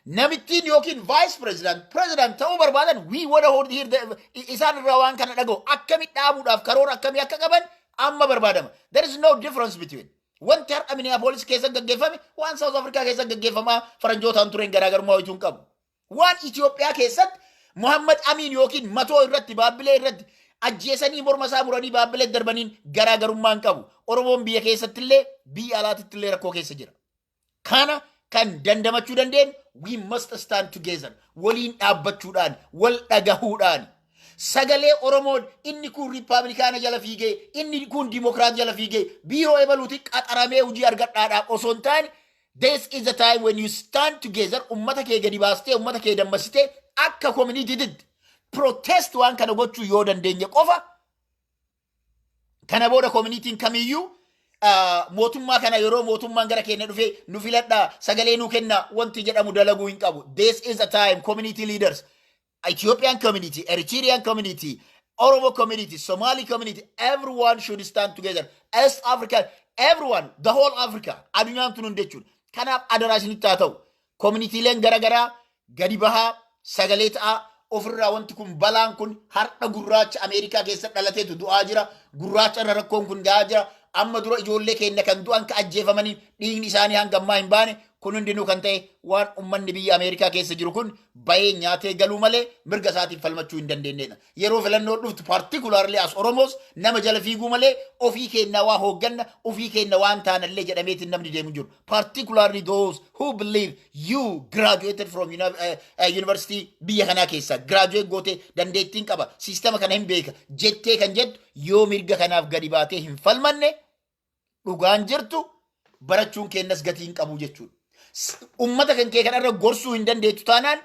Speaker 1: Namittiin yookiin vice president, president ta'uu barbaadan, we wanna hear isaan irraa waan kana dhaga'u. Akkami dhaabuudhaaf karoora akkamii akka qaban amma barbaadama. There is no difference between. Wanti har'a Minneapolis keessa gaggeeffame waan South Africa keessa gaggeeffamaa faranjootaan tureen garaagarummaa wayituu hin qabu. Waan Itoophiyaa keessatti Muhammad Amin yookiin Matoo irratti, Baabbilee irratti ajjeesanii morma isaa muranii Baabbilee darbaniin garaagarummaa hin qabu. Oromoon biyya keessatti illee biyya alaatitti illee rakkoo keessa jira. Kana kan dandamachuu dandeenyu, we must stand together. Waliin dhaabbachuudhaan, wal dhagahuudhaan. Sagalee Oromoon inni kun Riippaabilikaana jala fiigee, inni kun Dimokiraat jala fiigee, biiroo ebaluuti qaxaramee hojii argadhaadhaaf osoo hin taane, this is the time when you stand together, ummata kee gadi baastee, ummata kee dammasitee, akka community protest waan kana gochuu yoo dandeenye qofa, kana booda communityn kamiyyuu mootummaa kana yeroo mootummaan gara keenya dhufee nu filadhaa, sagalee nu kenna wanti jedhamu dalaguu hin qabu. This is a time community leaders, Ethiopian community, Eritrean community, Oromo community, Somali community, everyone should stand together. East Africa, everyone, the whole Africa, addunyaan tun hundi jechuudha. Kanaaf adaraa isinitti haa ta'u. Communityleen garaagaraa gadi bahaa, sagalee ta'aa ofirraa. Wanti kun, balaan kun har'a gurraacha Ameerikaa keessa dhalateetu du'aa jira. Gurraacha irra rakkoon kun gahaa jira. Amma dura ijoollee keenya kan du'an, ka ajjeefamanii dhiigni isaanii hanga ammaa hin baane. Kun hundinuu kan ta'e waan ummanni biyya Ameerikaa keessa jiru kun bahee nyaatee galuu malee mirga isaatiif falmachuu hin dandeenyedha. Yeroo filannoo dhuftu, particularly as Oromos, nama jala fiiguu malee ofii keenya waa hoogganna, ofii keenya waan taanallee jedhameetiin namni deemu jiru. Particularly those who believe you graduated from university biyya kanaa keessa graduate gootee, dandeettiin qaba, siistama kana hin beeka jettee kan jettu, yoo mirga kanaaf gadi baatee hin falmanne, dhugaan jirtu barachuun keenyas gatii hin qabu jechuudha. Ummata kan kee kanarra gorsuu hin dandeettu taanaan,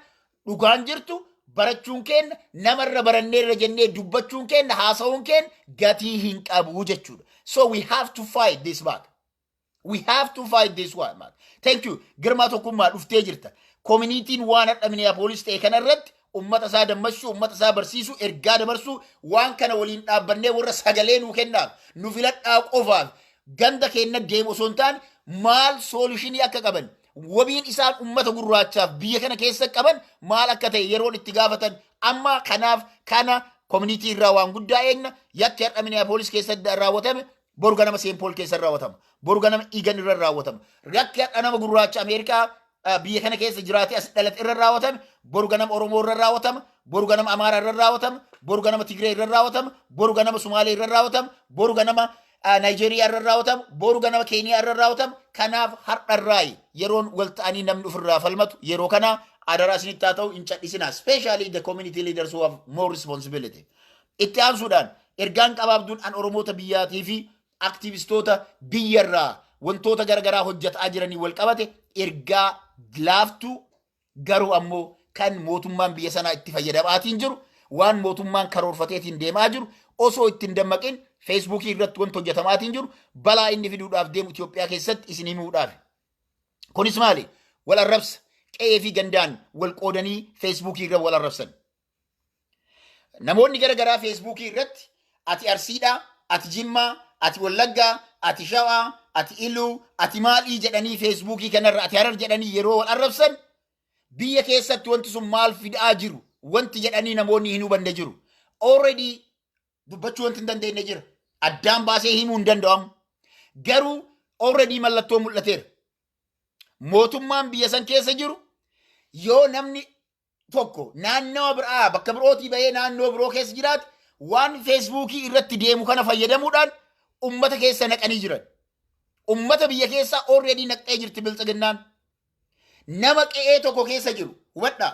Speaker 1: dhugaan jirtu barachuun keenya, namarra baranneerra jennee dubbachuun keenya, haasa'uun keenya gatii hin qabu jechuudha. So we have to fight this back. We have to fight this one back. Thank you. Girmaa Tokkummaa, dhuftee jirta. Communityn waan har'a Minneapolis ta'e kanarratti ummata isaa dammachuu, ummata isaa barsiisuu, ergaa dabarsuu, waan kana waliin dhaabbannee warra sagalee nuu kennaaf, nu filadhaa qofaaf ganda keenya deemu osoo hin taane, maal solutionii akka qaban, wabiin isaan ummata gurraachaaf biyya kana keessa qaban maal akka ta'e yeroon itti gaafatan amma. Kanaaf kana community irraa waan guddaa eegna. Yakki har'a Minneapolis keessatti raawwatame boru ganama Saint Paul keessa raawwatama, boru ganama Eagan irra raawwatama. Yakki har'a nama gurraacha Ameerikaa biyya kana keessa jiraatee as dhalate irra raawwatame boru ganama Oromoo irra raawwatama, boru ganama Amaaraa irra raawwatama, boru ganama Tigree irra raawwatama, boru ganama Sumaalee irra raawwatama, boru ganama Naayijeeriyaa irra raawwatama, boru ganama Keeniyaa irra raawwatama. Kanaaf har'arraayi yeroon wal ta'anii namni ofirraa falmatu yeroo kana. Adaraa isinitti haa ta'u, hin cadhisinaa. Especially the community leaders who have more responsibility. Itti aansuudhaan ergaan qabaabduun an Oromoota biyyaatii fi aktivistoota biyyarraa wantoota garaagaraa hojjetaa jiranii wal qabate, ergaa laaftuu garuu ammoo kan mootummaan biyya sanaa itti fayyadamaatiin jiru, waan mootummaan karoorfateetiin deemaa jiru, osoo ittiin dammaqin Facebookii irratti wanti hojjetamaatiin jiru balaa inni fiduudhaaf deemu Itoophiyaa keessatti isin himuudhaaf. Kunis maali? Wal arrabsa. Qe'ee fi gandaan wal qoodanii Facebookii irra wal arrabsan. Namoonni gara garaa Facebookii irratti ati Arsiidhaa, ati Jimmaa, ati Wallaggaa, ati Shawaa, ati Iluu, ati maalii jedhanii Facebookii kanarra, ati Harar jedhanii yeroo wal arrabsan, biyya keessatti wanti sun maal fidaa jiru wanti jedhanii namoonni hin hubanne jiru. Already dubbachuu wanti hin dandeenye jira. Addaan baasee himuu hin danda'amu. Garuu already mallattoo mul'ateera. Mootummaan biyya san keessa jiru yoo namni tokko naannawa biraa, bakka birootii bahee naannoo biroo keessa jiraate, waan Facebookii irratti deemu kana fayyadamuudhaan ummata keessa naqanii jiran. Ummata biyya keessaa already naqxee jirti biltsiginnaan. Nama qe'ee tokko keessa jiru hubadhaa.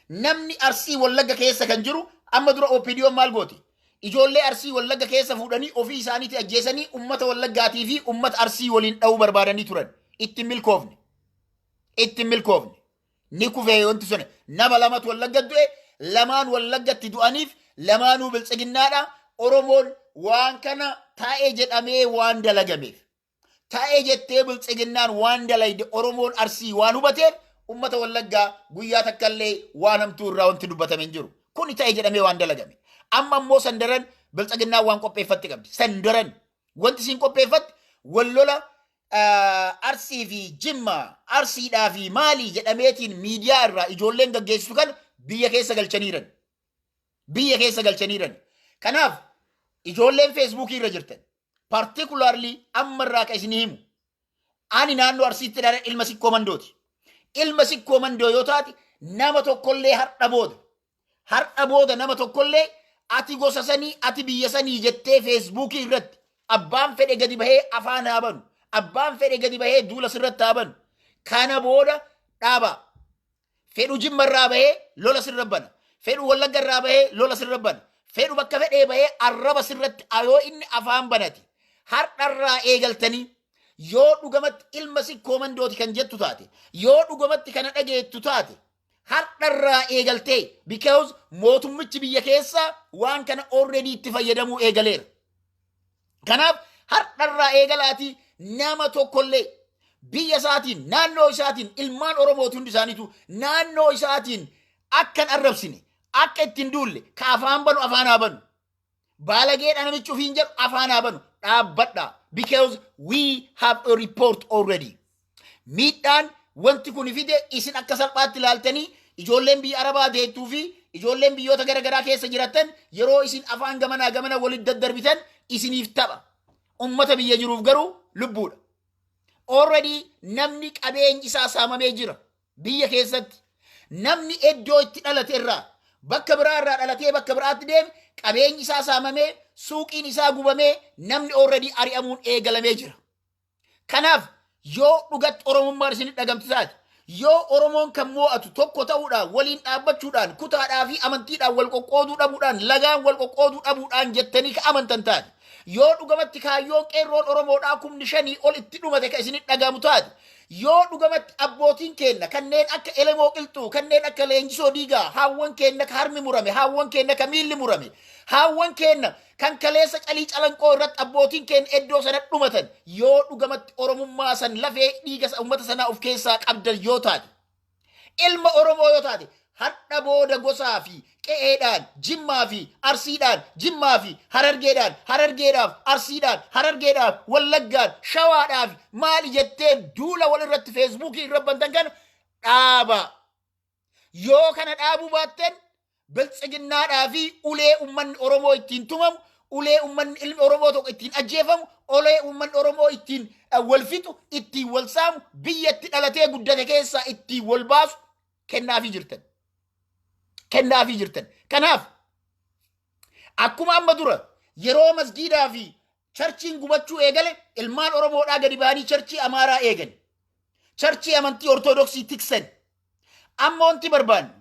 Speaker 1: Namni Arsii, Wallagga keessa kan jiru, amma dura OPDOn maal gooti? Ijoollee Arsii, Wallagga keessa fuudhanii ofii isaaniitti ajjeesanii ummata Wallaggaatii fi ummata Arsii waliin dha'uu barbaadanii turan. Itti milkoofne. Itti milkoofne. Ni kufee wanti sun. Nama lamatu Wallagga du'e, lamaan Wallaggatti du'aniif lamaanuu biltsiginnaadha. Oromoon waan kana taa'ee jedhamee waan dalagameef. Taa'ee jettee biltsiginnaan waan dalayde Oromoon Arsii waan hubateef, ummata Wallaggaa guyyaa takkallee waan hamtuu irraa wanti dubbatame hin jiru. Kuni ta'e jedhamee waan dalagame. Amma immoo sandaran biltsiginnaan waan qopheeffatti qabdi. Sandaran wanti isiin qopheeffatti wal lola. Arsii fi Jimma, Arsiidhaa fi maalii jedhameetiin miidiyaa irraa ijoolleen gaggeessitu kan biyya keessa galchaniiran. Biyya keessa galchaniiran. Kanaaf ijoolleen Feesbuukii irra jirtan, particularly amma irraa ka isinii himu, ani naannoo Arsiitti dhala ilma Sikkoo Mandooti. Ilma Sikkoo Mandoo yoo taate, nama tokkollee har'a booda nama tokkollee ati gosa sanii, ati biyya sanii jettee Feesbuukii irratti abbaan fedhe gadi bahee afaan haa banu, abbaan fedhe gadi bahee duula sirratti haa banu, kana booda dhaaba. Fedhu Jimma irraa bahee lola sirra bana, fedhu Wallagga irraa bahee lola sirra bana, fedhu bakka fedhee bahee arraba sirratti yoo inni afaan banate, har'arraa eegaltanii yoo dhugamatti ilma Sikkoo Mandooti kan jettu taate, yoo dhugamatti kana dhageettu taate, har'arraa eegaltee, because mootummichi biyya keessaa waan kana already itti fayyadamuu eegaleera. Kanaaf har'arraa eegalaatii nama tokkollee biyya isaatiin, naannoo isaatiin, ilmaan Oromooti hundi isaaniitu, naannoo isaatiin akkan arrabsine, akka ittiin duulle, ka afaan banu afaan haa banu. Baalageedha namichi ofiin jedhu afaan haa banu, dhaabbadha. Because we have a report already. Miidhaan wanti kun fide isin akka salphaatti ilaaltanii, ijoolleen biyya Arabaa deettuu fi ijoolleen biyyoota garaagaraa keessa jiraatan, yeroo isin afaan gamanaa gamana walitti daddarbitan isiniif tapha. Ummata biyya jiruuf garuu lubbuudha. Already namni qabeenyi isaa saamamee jira biyya keessatti. Namni iddoo itti dhalate irraa bakka biraa irraa dhalatee bakka biraatti deeme, qabeenyi isaa saamamee, suuqiin isaa gubamee, namni already ari'amuun eegalamee jira. Kanaaf yoo dhugatti Oromummaan isin dhagamtu taate, yoo Oromoon kan mo'atu tokko ta'uudhaan, waliin dhaabbachuudhaan, kutaadhaa fi amantiidhaan wal qoqqooduu dhabuudhaan, lagaan wal qoqqooduu dhabuudhaan jettanii ka amantan taate, yoo dhugamatti kaayyoon qeerroon Oromoodhaa 5,000 ol itti dhumate ka isin dhagamu taate, yoo dhugamatti abbootiin keenna kanneen akka Elemoo Qilxuu, kanneen akka Leenjisoo Diigaa, haawwan keenna ka harmi murame, haawwan keenna ka miilli murame, haawwan keenna kan kaleessa Calii Calanqoo irratti abbootiin keenya iddoo sana dhumatan, yoo dhugamatti Oromummaa san lafee dhiiga uummata sanaa of keessaa qabdan yoo taate, ilma Oromoo yoo taate, har'a booda gosaa fi qe'eedhaan, Jimmaa fi Arsiidhaan, Jimmaa fi Harargeedhaan, Harargeedhaaf Arsiidhaan, Harargeedhaaf Wallaggaan, Shawaadhaaf maali jettee duula wal irratti Feesbuukii irra bantan kana dhaaba. Yoo kana dhaabuu baattan, Biltsiginnaadhaa fi ulee uummanni Oromoo ittiin tumamu, ulee uummanni ilmi Oromoo tokko ittiin ajjeefamu, ulee uummanni Oromoo ittiin wal fixu, ittiin wal saamu, biyya itti dhalatee guddate keessaa ittiin wal baasu kennaafii jirtan. Kennaafii jirtan. Kanaaf akkuma amma dura yeroo masgiidaa fi churchiin gubachuu eegale ilmaan Oromoodhaa gadi ba'anii churchii Amaaraa eegan. Churchii amantii Ortodoksii tiksan. Amma wanti barbaannu,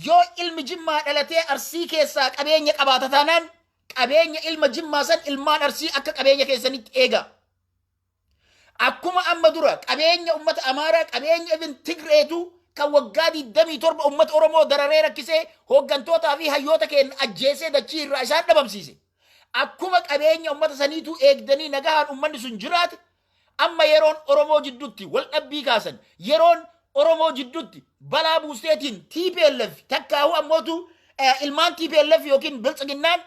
Speaker 1: yoo ilmi Jimmaa dhalatee Arsii keessaa qabeenya qabaata taanaan, qabeenya ilma Jimmaa san ilmaan Arsii akka qabeenya keessanitti eega. Akkuma amma dura qabeenya ummata Amaaraa, qabeenya even Tigreetu kan waggaa 27 ummata Oromoo dararee rakkisee, hooggantootaa fi hayyoota keenya ajjeesee dachii irraa isaan dhabamsiise. Akkuma qabeenya ummata saniitu eegdanii nagahaan ummanni sun jiraate, amma yeroon Oromoo jidduutti wal dhabbii kaasan, yeroon Oromoo jidduutti balaa buusteetiin TPLF takkaa'uu ammootu ilmaan TPLF yookiin Biltsiginnaan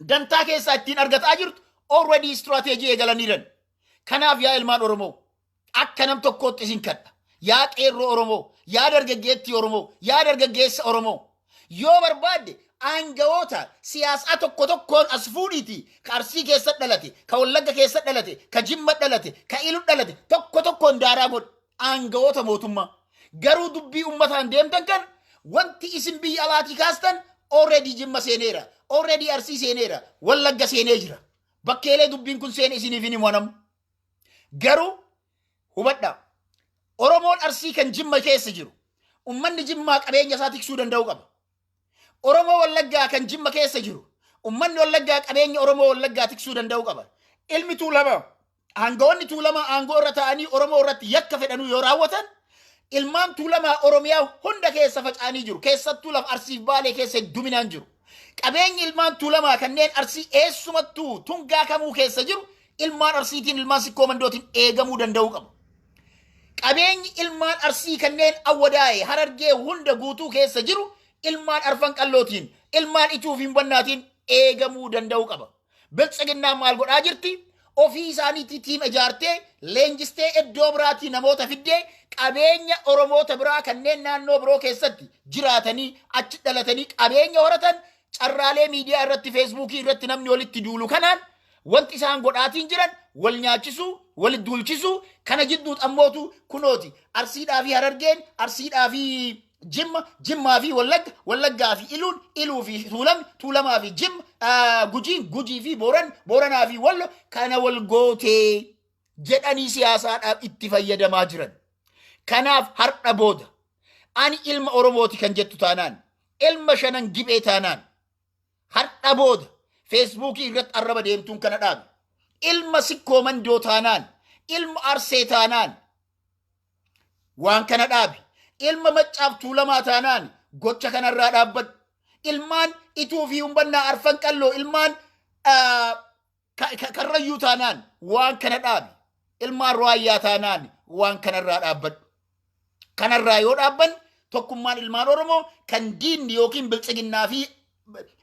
Speaker 1: dantaa keessaa ittiin argataa jirtu already strategy eegalaniiran. Kanaaf yaa ilmaan Oromoo, akka nam tokkootti isin kadha. Yaa qeerroo Oromoo, yaa dargaggeettii Oromoo, yaa dargaggeessa Oromoo. Yoo barbaadde aangawoota siyaasaa tokko tokkoon as fuudhiiti, ka Arsii keessa dhalate, ka Wallagga keessa dhalate, ka Jimma dhalate, ka Ilu dhalate, tokko tokkoon daaraa godhu aangawoota mootummaa. Garuu dubbii uummataan deemtan kan wanti isin biyya alaatii kaastan already Jimma seeneera, already Arsii seeneera, Wallagga seenee jira. Bakkeelee dubbiin kun seene isiniif hin himu. Garuu hubadhaa. Oromoon Arsii kan Jimma keessa jiru, ummanni Jimmaa qabeenya isaa tiksuu danda'uu qaba. Oromoo Wallaggaa kan Jimma keessa jiru, ummanni Wallaggaa qabeenya Oromoo Wallaggaa tiksuu danda'uu qaba. Ilmi Tuulamaa, aangawoonni Tuulamaa aangoo irra ta'anii Oromoo irratti yakka fedhanuu yoo raawwatan, ilmaan Tuulamaa Oromiyaa hunda keessa faca'anii jiru. Keessattuu lafa Arsiif Baalee keessa hedduminaan jiru. Qabeenyi ilmaan Tuulamaa kanneen Arsii eessumattuu tungaa kamuu keessa jiru ilmaan Arsiitiin, ilmaan Sikkoo Mandootiin eegamuu danda'uu qabu. Qabeenyi ilmaan Arsii kanneen Awwadaa'e, Harargee hunda guutuu keessa jiru ilmaan Arfan Qallootiin, ilmaan Ituu fi Humbannaatiin eegamuu danda'uu qaba. Biltsiginnaan maal godhaa jirti? Ofii isaaniitii team ijaartee, leenjistee, iddoo biraatii namoota fiddee, qabeenya Oromoota biraa kanneen naannoo biroo keessatti jiraatanii, achi dhalatanii qabeenya horatan, carraalee miidiyaa irratti, Feesbuukii irratti namni walitti duulu kanaan wanti isaan godhaatiin jiran wal nyaachisuu, wal duulchisuu. Kana jidduu ammootu kunooti Arsiidhaa fi Harargeen, Arsiidhaa fi Jimma, Jimmaa fi Wallagga, Wallaggaa fi Iluun, Iluu fi Tuulamni, Tuulamaa fi Jimma, Gujiin, Gujii fi Booran, Booranaa fi Wallo kana wal gootee jedhanii siyaasaadhaaf itti fayyadamaa jiran. Kanaaf har'a booda ani ilma Oromooti kan jettu taanaan, ilma Shanan Gibee taanaan, har'a booda Feesbuukii irratti arraba deemtuun kana dhaabe. Ilma Sikkoo Mandoo taanaan, ilma Arsee taanaan, waan kana dhaabi. Ilma Maccaaf Tuulamaa taanaan gocha kanarraa dhaabbadhu. Ilmaan Ituu fi Humbannaa, Arfan Qalloo, ilmaan Karrayyuu taanaan waan kana dhaabi. Ilmaan Raayyaa taanaan waan kanarraa dhaabbadhu. Kanarraa yoo dhaabban tokkummaan ilmaan Oromoo kan diinni yookiin Biltsiginnaa fi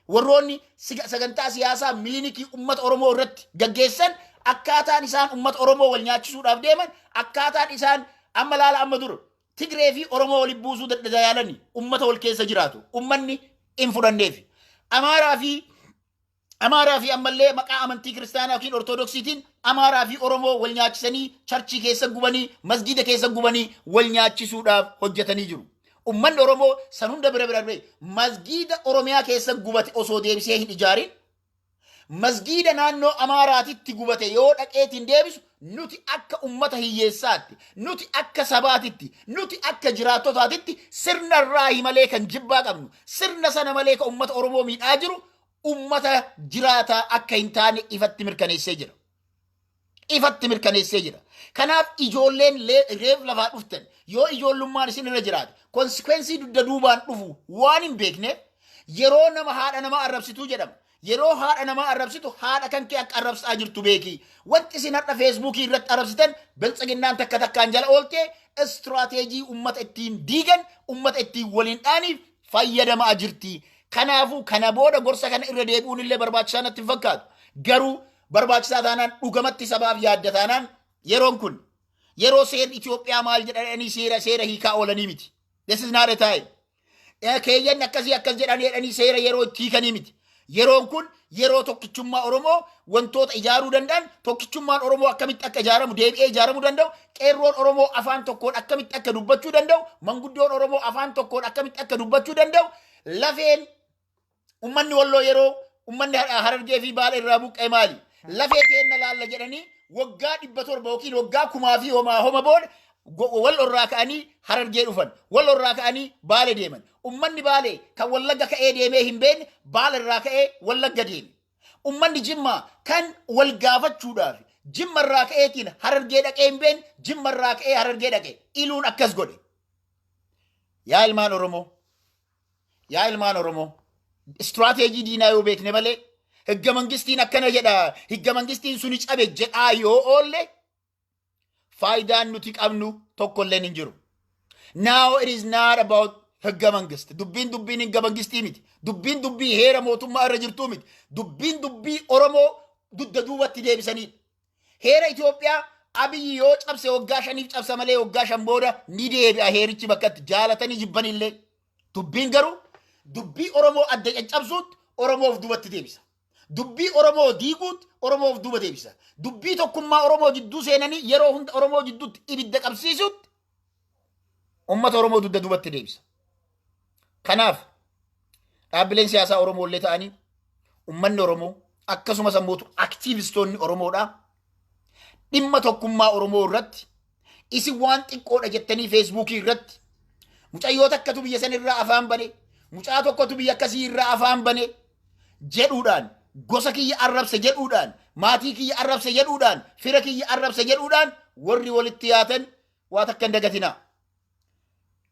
Speaker 1: warroonni sagantaa siyaasaa Milinikii uummata Oromoo irratti gaggeessan, akkaataan isaan uummata Oromoo wal nyaachisuudhaaf deeman, akkaataan isaan amma laala, amma dura Tigree fi Oromoo walitti buusuu dadhabanii uummata wal keessa jiraatu uummanni hin fudhanneef. Amaaraa fi ammallee maqaa amantii kiristaanaa yookiin Ortodoksiitiin Amaaraa fi Oromoo wal nyaachisanii, church keessa gubanii, masgiida keessa gubanii wal nyaachisuudhaaf hojjetanii jiru. Uummanni Oromoo san hunda bira bira bira masgiida Oromiyaa keessa gubate osoo deebisee hin ijaarin, masgiida naannoo Amaaraatitti gubate yoo dhaqeetiin deebisu, nuti akka ummata hiyyeessaatti, nuti akka sabaatitti, nuti akka jiraattotaatitti sirna irraa malee kan jibbaa qabnu, sirna sana malee kan ummata Oromoo miidhaa jiru ummata jiraataa akka hin taane ifatti mirkaneessee jira. Ifatti mirkaneessee jira. Kanaaf ijoolleen reef lafaa dhuftan, yoo ijoollummaan isin irra jiraate, consequence dugda duubaan dhufu waan hin beekneef, yeroo nama haadha namaa arrabsituu jedhama. Yeroo haadha namaa arrabsitu haadha kan kee akka arrabsaa jirtu beeki. Wanti isin har'a Feesbuukii irratti arrabsitan Biltsiginnaan takka takkaan jala ooltee istiraateejii ummata ittiin diigan, ummata ittiin waliin dhaaniif fayyadamaa jirti. Kanaafuu kana booda gorsa kana irra deebi'uun illee barbaachisaa natti hin fakkaatu. Garuu barbaachisaa taanaan, dhugamatti sabaaf yaadda taanaan, yeroon kun yeroo seerri Itoophiyaa maal jedhanii seera hiikaa oolanii miti. This is not a time. Keeyyanni akkasii akkas jedhanii jedhanii seera yeroo itti hiikanii miti. Yeroon kun yeroo tokkichummaa Oromoo wantoota ijaaruu danda'an, tokkichummaan Oromoo akkamitti akka ijaaramu, deebi'ee ijaaramuu danda'u, qeerroon Oromoo afaan tokkoon akkamitti akka dubbachuu danda'u, manguddoon Oromoo afaan tokkoon akkamitti akka dubbachuu danda'u, lafeen ummanni Walloo yeroo ummanni Harargee fi Baala irraa buqqee maali? Lafee teenna laalla jedhanii waggaa 700 yookiin waggaa kumaa fi homaa homa booda wal irraa ka'anii Harargee dhufan, wal irraa ka'anii Baale deeman. Ummanni Baalee kan Wallagga ka'ee deemee hin beekne Baala irraa ka'ee Wallagga deeme. Ummanni Jimmaa kan wal gaafachuudhaaf Jimma irraa ka'eetiin Harargee dhaqee hin beekne Jimma irraa ka'ee Harargee dhaqe. Iluun akkas godhe. Yaa ilmaan Oromoo, yaa ilmaan Oromoo, istiraateejii diinaa yoo beekne malee, higga mangistiin akkana jedha, higga mangistiin suni cabe jedhaa yoo oolle, faayidaan nuti qabnu tokkolleen hin jiru. Now it is not about higga mangist. Dubbiin dubbiin higga mangistii miti. Dubbiin dubbii heera mootummaa irra jirtuu miti. Dubbiin dubbii Oromoo dugda duubatti deebisanidha. Heera Itoophiyaa Abiyyi yoo cabse waggaa 5f cabsa malee waggaa 5 booda ni deebi'a heerichi bakkatti, jaalatanii jibbanillee. Dubbiin garuu dubbii Oromoo adda caccabsuutti Oromoof duubatti deebisa. Dubbii Oromoo diiguutti Oromoof duuba deebisa. Dubbii tokkummaa Oromoo jidduu seenanii yeroo hunda Oromoo jidduutti ibidda qabsiisutti uummata Oromoo dugda duubatti deebisa. Kanaaf dhaabbileen siyaasaa Oromoo illee ta'anii, uummanni Oromoo, akkasumas ammoo aktiivistoonni Oromoodhaa dhimma tokkummaa Oromoo irratti isin waan xiqqoodha jettanii Feesbuukii irratti mucayyoo takkatu biyya san irraa afaan bane, mucaa tokkotu biyya akkasii irraa afaan bane jedhuudhaan, gosa kiyya arrabse jedhuudhaan, maatii kiyya arrabse jedhuudhaan, fira kiyya arrabse jedhuudhaan warri walitti yaatan waa takka hin dagatinaa.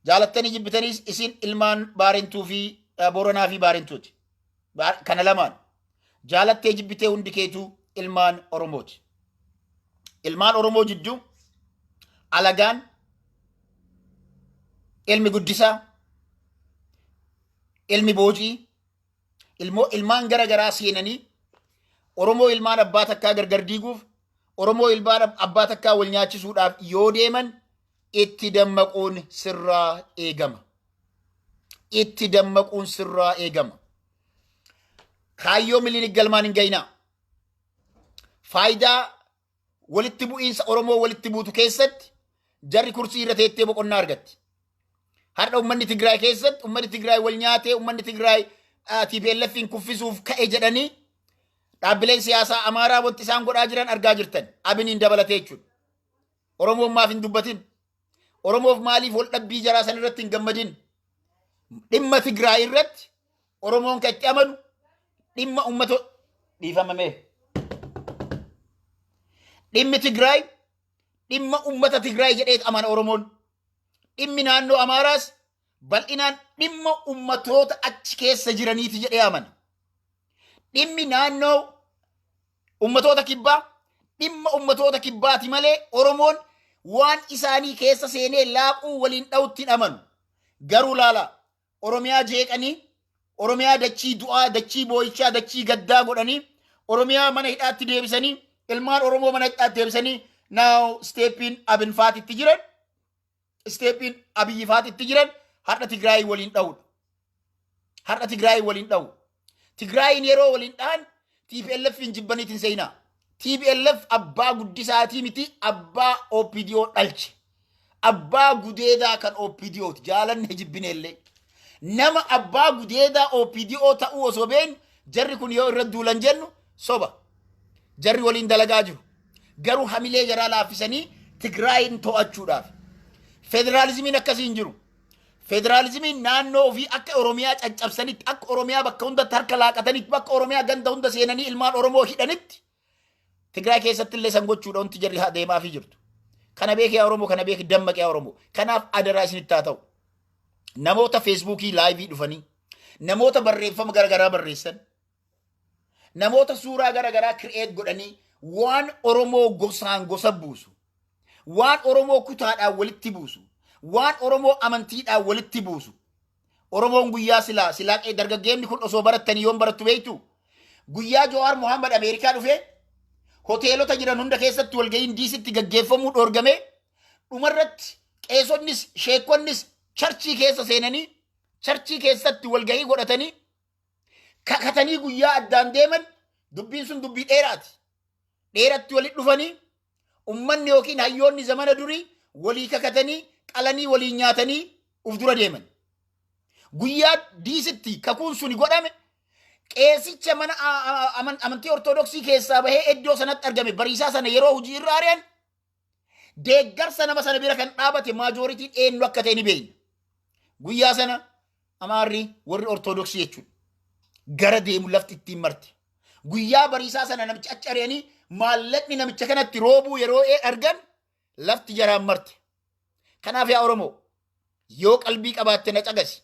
Speaker 1: Jaalattanii jibbitaniis isin ilmaan Baarentuu fi Booranaa fi Baarentuuti. Kana lamaan jaalattee jibbitee hundi keetuu ilmaan Oromooti. Ilmaan Oromoo jidduu alagaan, ilmi guddisaa, ilmi boojii, ilmoo ilmaan gara garaa seenanii Oromoo ilmaan abbaa takkaa gargar diiguuf Oromoo ilmaan abbaa takkaa wal nyaachisuudhaaf yoo deeman itti dammaquun sirraa eegama. Itti dammaquun sirraa eegama. Kaayyoo Milinik galmaan hin gayinaa. Faayidaa walitti bu'iinsa Oromoo walitti buutu keessatti jarri kursii irra teettee boqonnaa argatti. Har'a uummanni Tigraay keessatti uummanni Tigraay wal nyaatee, uummanni Tigraay TPLFin kuffisuuf ka'e jedhanii dhaabbileen siyaasaa Amaaraa wanti isaan godhaa jiran argaa jirtan, Abiniin dabalatee jechuudha. Oromoon maaf hin dubbatin? Oromoof maaliif wal dhabbii jaraa san irratti hin gammadin? Dhimma Tigraay irratti Oromoon kan itti amanu dhimma uummata dhiifamame. Dhimmi Tigraay dhimma uummata Tigraay jedhee amana Oromoon. Dhimmi naannoo Amaaraas bal'inaan dhimma uummatoota achi keessa jiraniiti jedhee amana. Dhimmi naannoo uummatoota kibbaa dhimma uummatoota kibbaati malee Oromoon waan isaanii keessa seenee laaquu waliin dha'utti hin amanu. Garuu laala, Oromiyaa jeeqanii, Oromiyaa dachii du'aa, dachii boo'ichaa, dachii gaddaa godhanii, Oromiyaa mana hidhaatti deebisanii, ilmaan Oromoo mana hidhaatti deebisanii, now stepiin Abinfaatitti jiran, stepiin Abiyyifaatitti jiran har'a Tigraay waliin dha'uudha. Har'a Tigraay waliin dha'u. Tigraayin yeroo waliin dha'an TPLF hin jibbaniitiin seenaa. TPLF abbaa guddisaatii miti, abbaa OPDO dhalche. Abbaa gudeedaa kan OPDOti, jaalanne jibbineellee. Nama abbaa gudeedaa OPDO ta'uu osoo beeknu jarri kun yoo irra duulan jennu soba. Jarri waliin dalagaa jiru. Garuu hamilee jaraa laaffisanii Tigraayin to'achuudhaaf. Federaalizimiin akkasii hin jiru. Federaalizimiin naannoo ofii akka Oromiyaa caccabsanitti, akka Oromiyaa bakka hundatti harka laaqatanitti, bakka Oromiyaa ganda hunda seenanii ilmaan Oromoo hidhanitti, Tigraay keessatti illee san gochuudha wanti jarri deemaafii jirtu. Kana beekee Oromoo, kana beeki, dammaqee Oromoo. Kanaaf adaraa isinitti haa ta'u. Namoota Feesbuukii live dhufanii, namoota barreeffama garaagaraa barreessan, namoota suuraa garaagaraa create godhanii waan Oromoo gosaan gosa buusu, waan Oromoo kutaadhaan walitti buusu, waan Oromoo amantiidhaan walitti buusu. Oromoon guyyaa silaa silaa dargaggeemni kun osoo barattanii yoon barattu beektu, guyyaa Jawaar Muhammad Ameerikaa dhufee hoteelota jiran hunda keessatti walga'iin diisitti gaggeeffamuu dhoorgame, dhumarratti qeesonnis sheekonnis churchii keessa seenanii churchii keessatti walgahii godhatanii kakatanii guyyaa addaan deeman, dubbiin sun dubbii dheeraati. Dheeratti walitti dhufanii ummanni yookiin hayyoonni zamana durii walii kakatanii qalanii waliin nyaatanii uf dura deeman. Guyyaa diisitti kakuun suni godhame, qeesicha mana amantii Ortodoksii keessaa bahee iddoo sanatti argame bariisaa sana yeroo hojii irra ari'an, deeggarsa nama sana bira kan dhaabate majorityn eenyu akka ta'e ni beekna. Guyyaa sana Amaarri warri Ortodoksii jechuudha. Gara deemu lafti ittiin marte. Guyyaa bariisaa sana namicha achi ari'anii maallaqni namicha kanatti roobuu yeroo argan lafti jaraan marte. Kanaaf yaa Oromoo, yoo qalbii qabaatte na caqasi.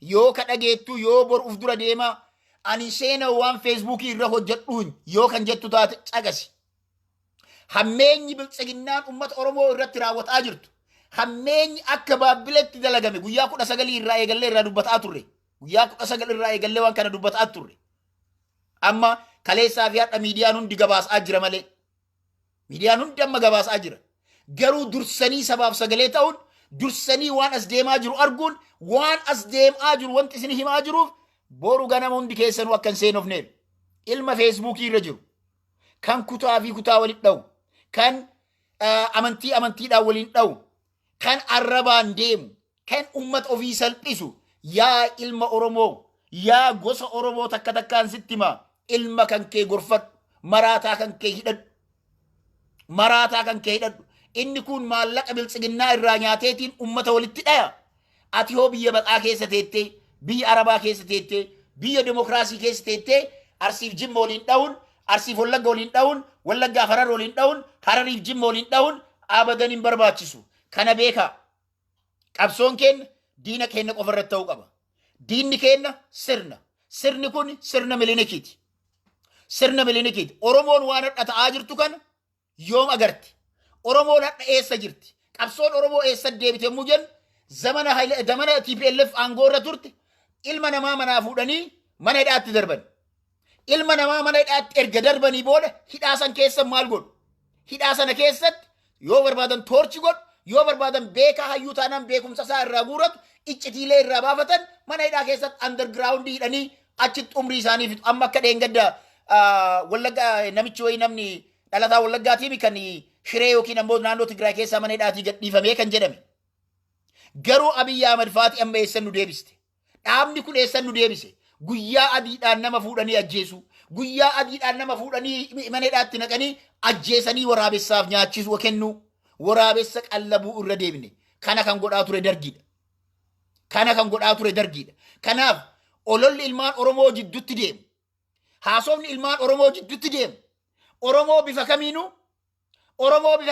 Speaker 1: Yoo ka dhageettu, yoo bor uf dura deemaa ani seena waan Feesbuukii irra hojjedhuun yoo kan jettu taate caqasi. Hammeenyi biltsiginnaan uummata Oromoo irratti raawwataa jirtu. Hammeenyi akka Baabbiletti dalagame guyyaa 19 irraa eegallee irraa dubbataa turre. Guyyaa 19 irraa eegallee waan kana dubbataa turre. Amma kaleessaa fi har'a miidiyaan hundi gabaasaa jira malee. Miidiyaan hundi amma gabaasaa jira. Garuu dursanii sabaaf sagalee ta'uun, dursanii waan as deemaa jiru arguun, waan as deemaa jiru wanti isin himaa jiruuf boru ganama hundi keessanuu akka hin seenofneef, ilma Feesbuukii irra jiru kan kutaa fi kutaa waliin dha'u, kan amantii amantiidhaan waliin dha'u, kan arrabaan deemu, kan ummata ofii salphisu, yaa ilma Oromoo, yaa gosa Oromoo, takka takkaan sitti himaa, ilma kan kee gorfadhu, maraataa kan kee hidhadhu, maraataa kan kee hidhadhu. Inni kun maallaqa biltsiginnaa irraa nyaateetiin ummata walitti dhaya. Ati hoo biyya baqaa keessa teettee, biyya Arabaa keessa teettee, biyya demokiraasii keessa teettee, Arsiif Jimma waliin dha'uun, Arsiif Wallagga waliin dha'uun, Wallaggaaf Harar waliin dha'uun, Harariif Jimma waliin dha'uun abadan hin barbaachisu. Kana beekaa. Qabsoon keenya diina keenya qofa irratti ta'uu qaba. Diinni keenya sirna. Sirni kun sirna Milinikiiti. Sirna Milinikiiti. Oromoon waan har'a ta'aa jirtu kana yoom agarti? Oromoon har'a eessa jirti? Qabsoon Oromoo eessa deebite yommuu jennu, zamana zamana TPLF aangoo irra turte ilma namaa manaa fuudhanii mana hidhaatti darban. Ilma namaa mana hidhaatti erga darbanii booda hidhaa san keessa maal godhu? Hidhaa sana keessatti yoo barbaadan torture godhu, yoo barbaadan beekaa hayyuu taanaan beekumsa isaa irraa guuratu, iccitiilee irraa baafatan, mana hidhaa keessatti underground hidhanii achitti umrii isaanii fixu. Amma akka dheengadda Wallaggaa namichi wayii, namni dhalataa Wallaggaatii kan Shiree yookiin ammoo naannoo Tigraay keessaa mana hidhaatii gadhiifamee kan jedhame. Garuu Abiyyi Ahmad faati amma eessan nu deebiste? Dhaabni kun eessan nu deebise? Guyyaa adiidhaan nama fuudhanii ajjeesu. Guyyaa adiidhaan nama fuudhanii mana hidhaatti naqanii ajjeesanii waraabessaaf nyaachisuu kennuu. Waraabessa qallabuu irra deebine. Kana kan godhaa ture Dargiidha. Kana kan godhaa ture Dargiidha. Kanaaf ololli ilmaan Oromoo jidduutti deemu, haasofni ilmaan Oromoo jidduutti deemu, Oromoo bifa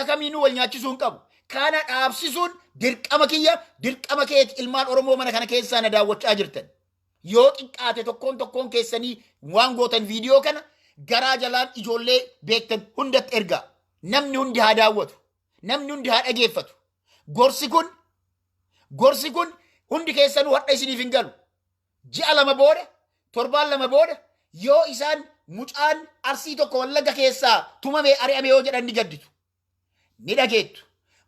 Speaker 1: kamiinuu wal nyaachisuu hin qabu. Kana dhaabsisuun dirqama kiyya, dirqama keeti, ilmaan Oromoo mana kana keessaa na daawwachaa jirtan. Yoo xiqqaate tokkoon tokkoon keessanii waan gootan, viidiyoo kana garaa jalaan ijoollee beektan hundatti ergaa. Namni hundi haa daawwatu. Namni hundi haa dhageeffatu. Gorsi kun hundi keessanuu hadha isiniif hin galu. Ji'a 2 booda, torbaan 2 booda, yoo isaan mucaan Arsii tokko Wallagga keessaa tumamee ari'ame yoo jedhan ni gadditu. Ni dhageettu.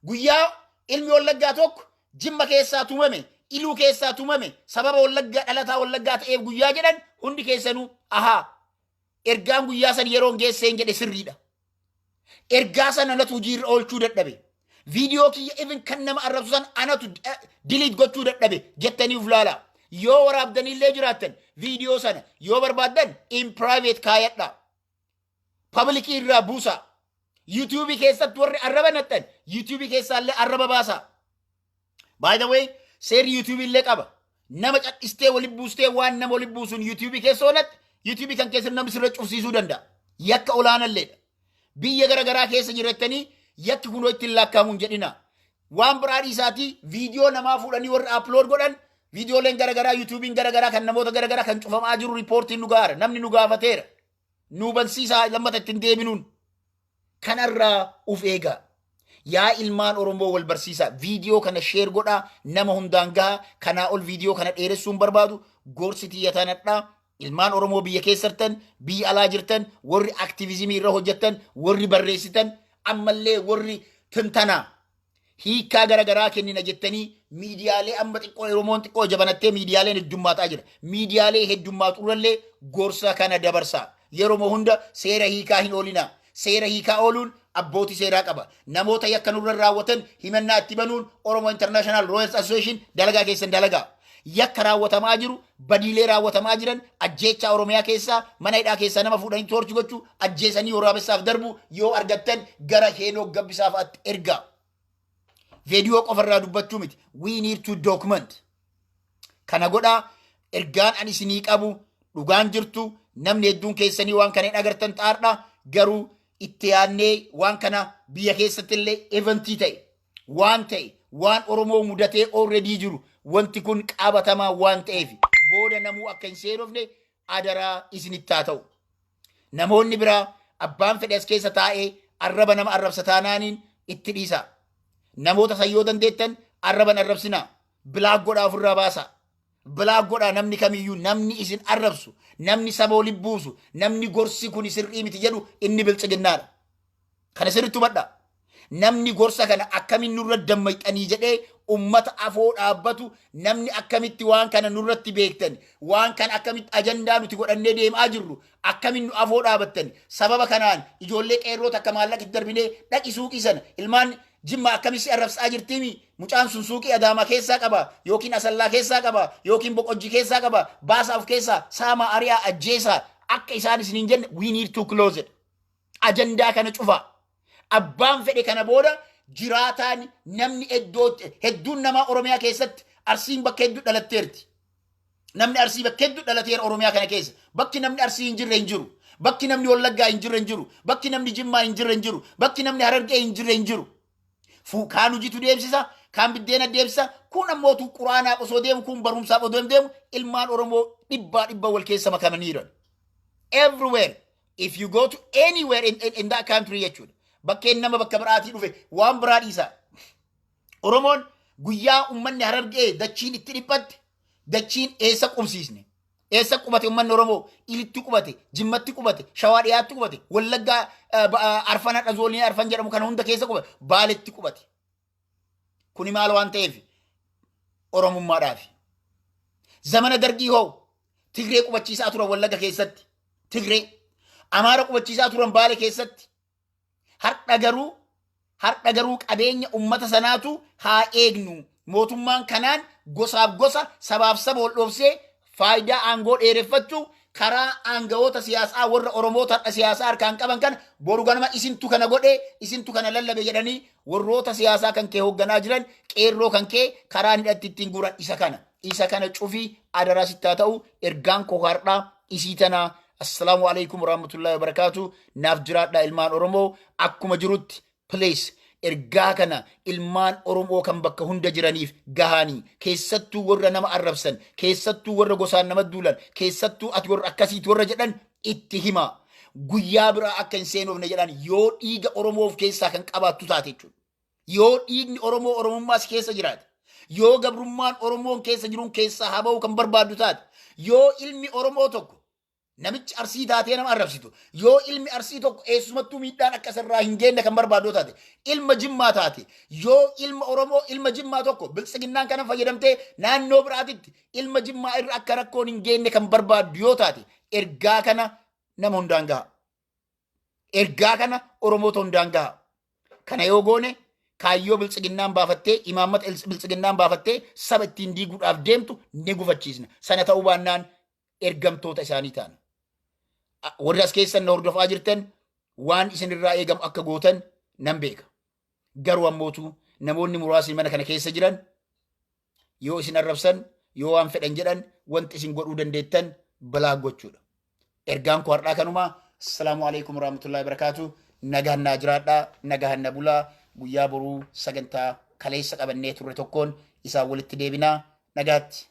Speaker 1: Guyyaa ilmi Wallaggaa tokko Jimma keessaa tumame, Iluu keessaa tumame, sababa Wallaggaa, dhalataa Wallaggaa ta'eef guyyaa jedhan, hundi keessanuu ahaa, ergaan guyyaa san yeroon geesseen jedhe sirriidha. Ergaa sana anatu hojiirra oolchuu dadhabe. Viidiyoo kiyya even kan nama arrabsu san anatu delete gochuu dadhabe jettanii uf laala. Yoo waraabdanillee jiraattan, viidiyoo sana yoo barbaaddan in private kaayadha. Public irraa buusaa. YouTube keessatti warri arraba naxxan YouTube keessaallee arraba baasaa. By the way, seerri YouTube illee qaba. Nama cadhistee waliin buustee waan nama waliin buusuun YouTube keessa oolatte, YouTube kan keessa namni sirra cufsiisuu danda'a. Yakka olaanalleedha. Biyya garaagaraa keessa jirattanii yakki kunoo ittiin lakkaa'amu hin jedhina. Waan biraa dhiisaatii, viidiyoo namaa fuudhanii warri upload godhan, viidiyooleen garaagaraa, YouTubein garaagaraa kan namoota garaagaraa kan cufamaa jiru reportiin nu gaara. Namni nu gaafateera. Nu bansiisaa, lammata ittiin deebinuun. Kanarraa uf eegaa. Yaa ilmaan Oromoo, wal barsiisaa. Viidiyoo kana share godhaa, nama hundaan gahaa. Kanaa ol viidiyoo kana dheeressuun barbaadu, gorsi tiyya tanadhaa. Ilmaan Oromoo biyya keessattan, biyya alaa jirtan, warri activismii irra hojjettan, warri barreessitan, ammallee warri tintanaa hiikkaa garaagaraa kennina jettanii miidiyaalee, amma xiqqoo Oromoon xiqqoo jabanattee miidiyaaleen heddummaataa jira. Miidiyaalee heddummaatu gorsa kana dabarsaa. Yeroo hunda seera hiikaa hin oolinaa. Seera hiikaa ooluun abbootii seeraa qaba. Namoota yakka nurra raawwatan himannaa itti banuun Oromo International Lawyers Association dalagaa keessan dalagaa. Yakka raawwatamaa jiru, badiilee raawwatamaa jiran, ajjeechaa Oromiyaa keessaa, mana hidhaa keessaa nama fuudhanii torture gochuu, ajjeesanii waraabessaaf darbu yoo argattan gara Heenok Gabbisaa fa'aatti ergaa. Viidiyoo qofarraa dubbachuu miti. We need to document. Kana godhaa. Ergaan ani isinii qabu, dhugaan jirtu, namni hedduun keessanii waan kana hin agartan xaardha, garuu itti yaadnee waan kana biyya keessatti illee eventii ta'e, waan ta'e, waan Oromoo mudatee already jiru, wanti kun qabatamaa waan ta'eef booda namuu akka hin seenofne adaraa isinitti haa ta'u. Namoonni biraa abbaan fedhe as keessa taa'ee arraba nama arrabsa taanaaniin itti dhiisa. Namoota san yoo dandeettan arraban arrabsinaa. Block godhaa, ofirraa baasaa. Block godhaa. Namni kamiyyuu, namni isin arrabsu, namni saba waliin buusu, namni gorsi kun sirrii miti jedhu, inni Biltsiginnaadha. Kana sirriitti hubadhaa. Namni gorsa kana akkamiin nurra dammaqxanii jedhee ummata afoo dhaabbatu, namni akkamitti waan kana nurratti beektan, waan kana akkamitti ajandaa nuti godhannee deemaa jirru akkamiin nu afoo dhaabattan, sababa kanaan ijoollee qeerroo takka maallaqa itti darbinee dhaqi suuqii sana, ilmaan Jimma akkamitti arrabsaa jirtiimi, mucaan sun suuqii Adaamaa keessaa qaba yookiin Asallaa keessaa qaba yookiin Boqojjii keessaa qaba, baasaa of keessaa saamaa, ari'aa, ajjeesaa akka isaan isin hin jenne, we need to close it. Ajandaa kana cufaa. Abbaan fedhe kana booda jiraataan namni iddoo hedduun namaa Oromiyaa keessatti, Arsiin bakka hedduu dhalatteerti. Namni Arsii bakka hedduu dhalateera Oromiyaa kana keessa. Bakki namni Arsii hin jirre hin jiru. Bakki namni Wallaggaa hin jirre hin jiru. Bakki namni Jimmaa hin jirre hin jiru. Bakki namni Harargee hin jirre hin jiru. Kaan hojiitu deemsisa, kaan biddeena deemsisa, kun ammootu quraanaaf osoo deemu, kun barumsaaf osoo deemu, ilmaan Oromoo dhibbaa dhibba wal keessa makamanii jiran. Everywhere. If you go to anywhere in that country jechuudha. Bakkeen nama bakka biraatii dhufe waan biraa dhiisa. Oromoon guyyaa uummanni Harargee dachiin itti dhiphatte, dachiin eessa qubsiisne? Eessa qubate uummanni Oromoo? Ilitti qubate, Jimmatti qubate, Shawaa dhiyaatti qubate, Wallaggaa Arfan hadha zoonii Arfan jedhamu kana hunda keessa qubate, Baaletti qubate. Kuni maal waan ta'eef? Oromummaadhaaf. Zamana Dargii hoo Tigree qubachiisaa turan Wallagga keessatti. Tigree. Amaara qubachiisaa turan Baale keessatti. Har'a garuu qabeenya ummata sanaatu haa eegnu. Mootummaan kanaan gosaaf gosa, sabaaf saba wal dhoofsee faayidaa aangoo dheereffachuu karaa aangawoota siyaasaa warra Oromoota har'a siyaasaa harkaan qaban kana, boru ganama isintu kana godhe, isintu kana lallabe jedhanii warroota siyaasaa kan kee hoogganaa jiran, qeerroo kan kee karaa hidhatti ittiin guuran isa kana. Isa kana cufii adaraa sittaa ta'u. Ergaan koo har'aa isii tanaa. Assalaamu alaikum warahmatullahi wabarakaatu. Naaf jiraadhaa ilmaan Oromoo. Akkuma jirutti, please, ergaa kana ilmaan Oromoo kan bakka hunda jiraniif gahanii, keessattuu warra nama arrabsan, keessattuu warra gosaan nama duulan, keessattuu ati warra akkasiiti warra jedhan itti hima. Guyyaa biraa akka hin seenofne jedhan, yoo dhiiga Oromoo of keessaa kan qabaattu taate jechuudha. Yoo dhiigni Oromoo Oromummaas keessa jiraate, yoo gabrummaan Oromoon keessa jiruun keessaa haa ba'u kan barbaaddu taate, yoo ilmi Oromoo tokko, namichi Arsii taatee nama arrabsitu, yoo ilmi Arsii tokko eessumattuu miidhaan akka isarraa hin geenne kan barbaaddu taate, ilma Jimmaa taate, yoo ilma Oromoo, ilma Jimmaa tokko biltsiginnaan kana fayyadamtee naannoo biraatitti ilma Jimmaa irra akka rakkoon hin geenne kan barbaaddu yoo taate, ergaa kana nama hundaan gaha. Ergaa kana Oromoota hundaan gaha. Kana yoo goone, kaayyoo biltsiginnaan baafattee, imaammata biltsiginnaan baafattee saba ittiin diiguudhaaf deemtu ni gufachiisna. Sana ta'uu baannaan ergamtoota isaanii taana. Warri as keessan na hordofaa jirtan waan isinirraa eegamu akka gootan nan beeka. Garuu ammootu namoonni muraasni mana kana keessa jiran yoo isin arrabsan, yoo waan fedhan jedhan, wanti isin godhuu dandeettan balaa gochuudha. Ergaan koo har'aa kanumaa. Assalaamu alaikum warahmatullahi wabarakaatu. Nagaan naa jiraadhaa, nagaan na bulaa. Guyyaa boruu sagantaa kaleessa qabannee turre tokkoon isaan walitti deebinaa. Nagaatti.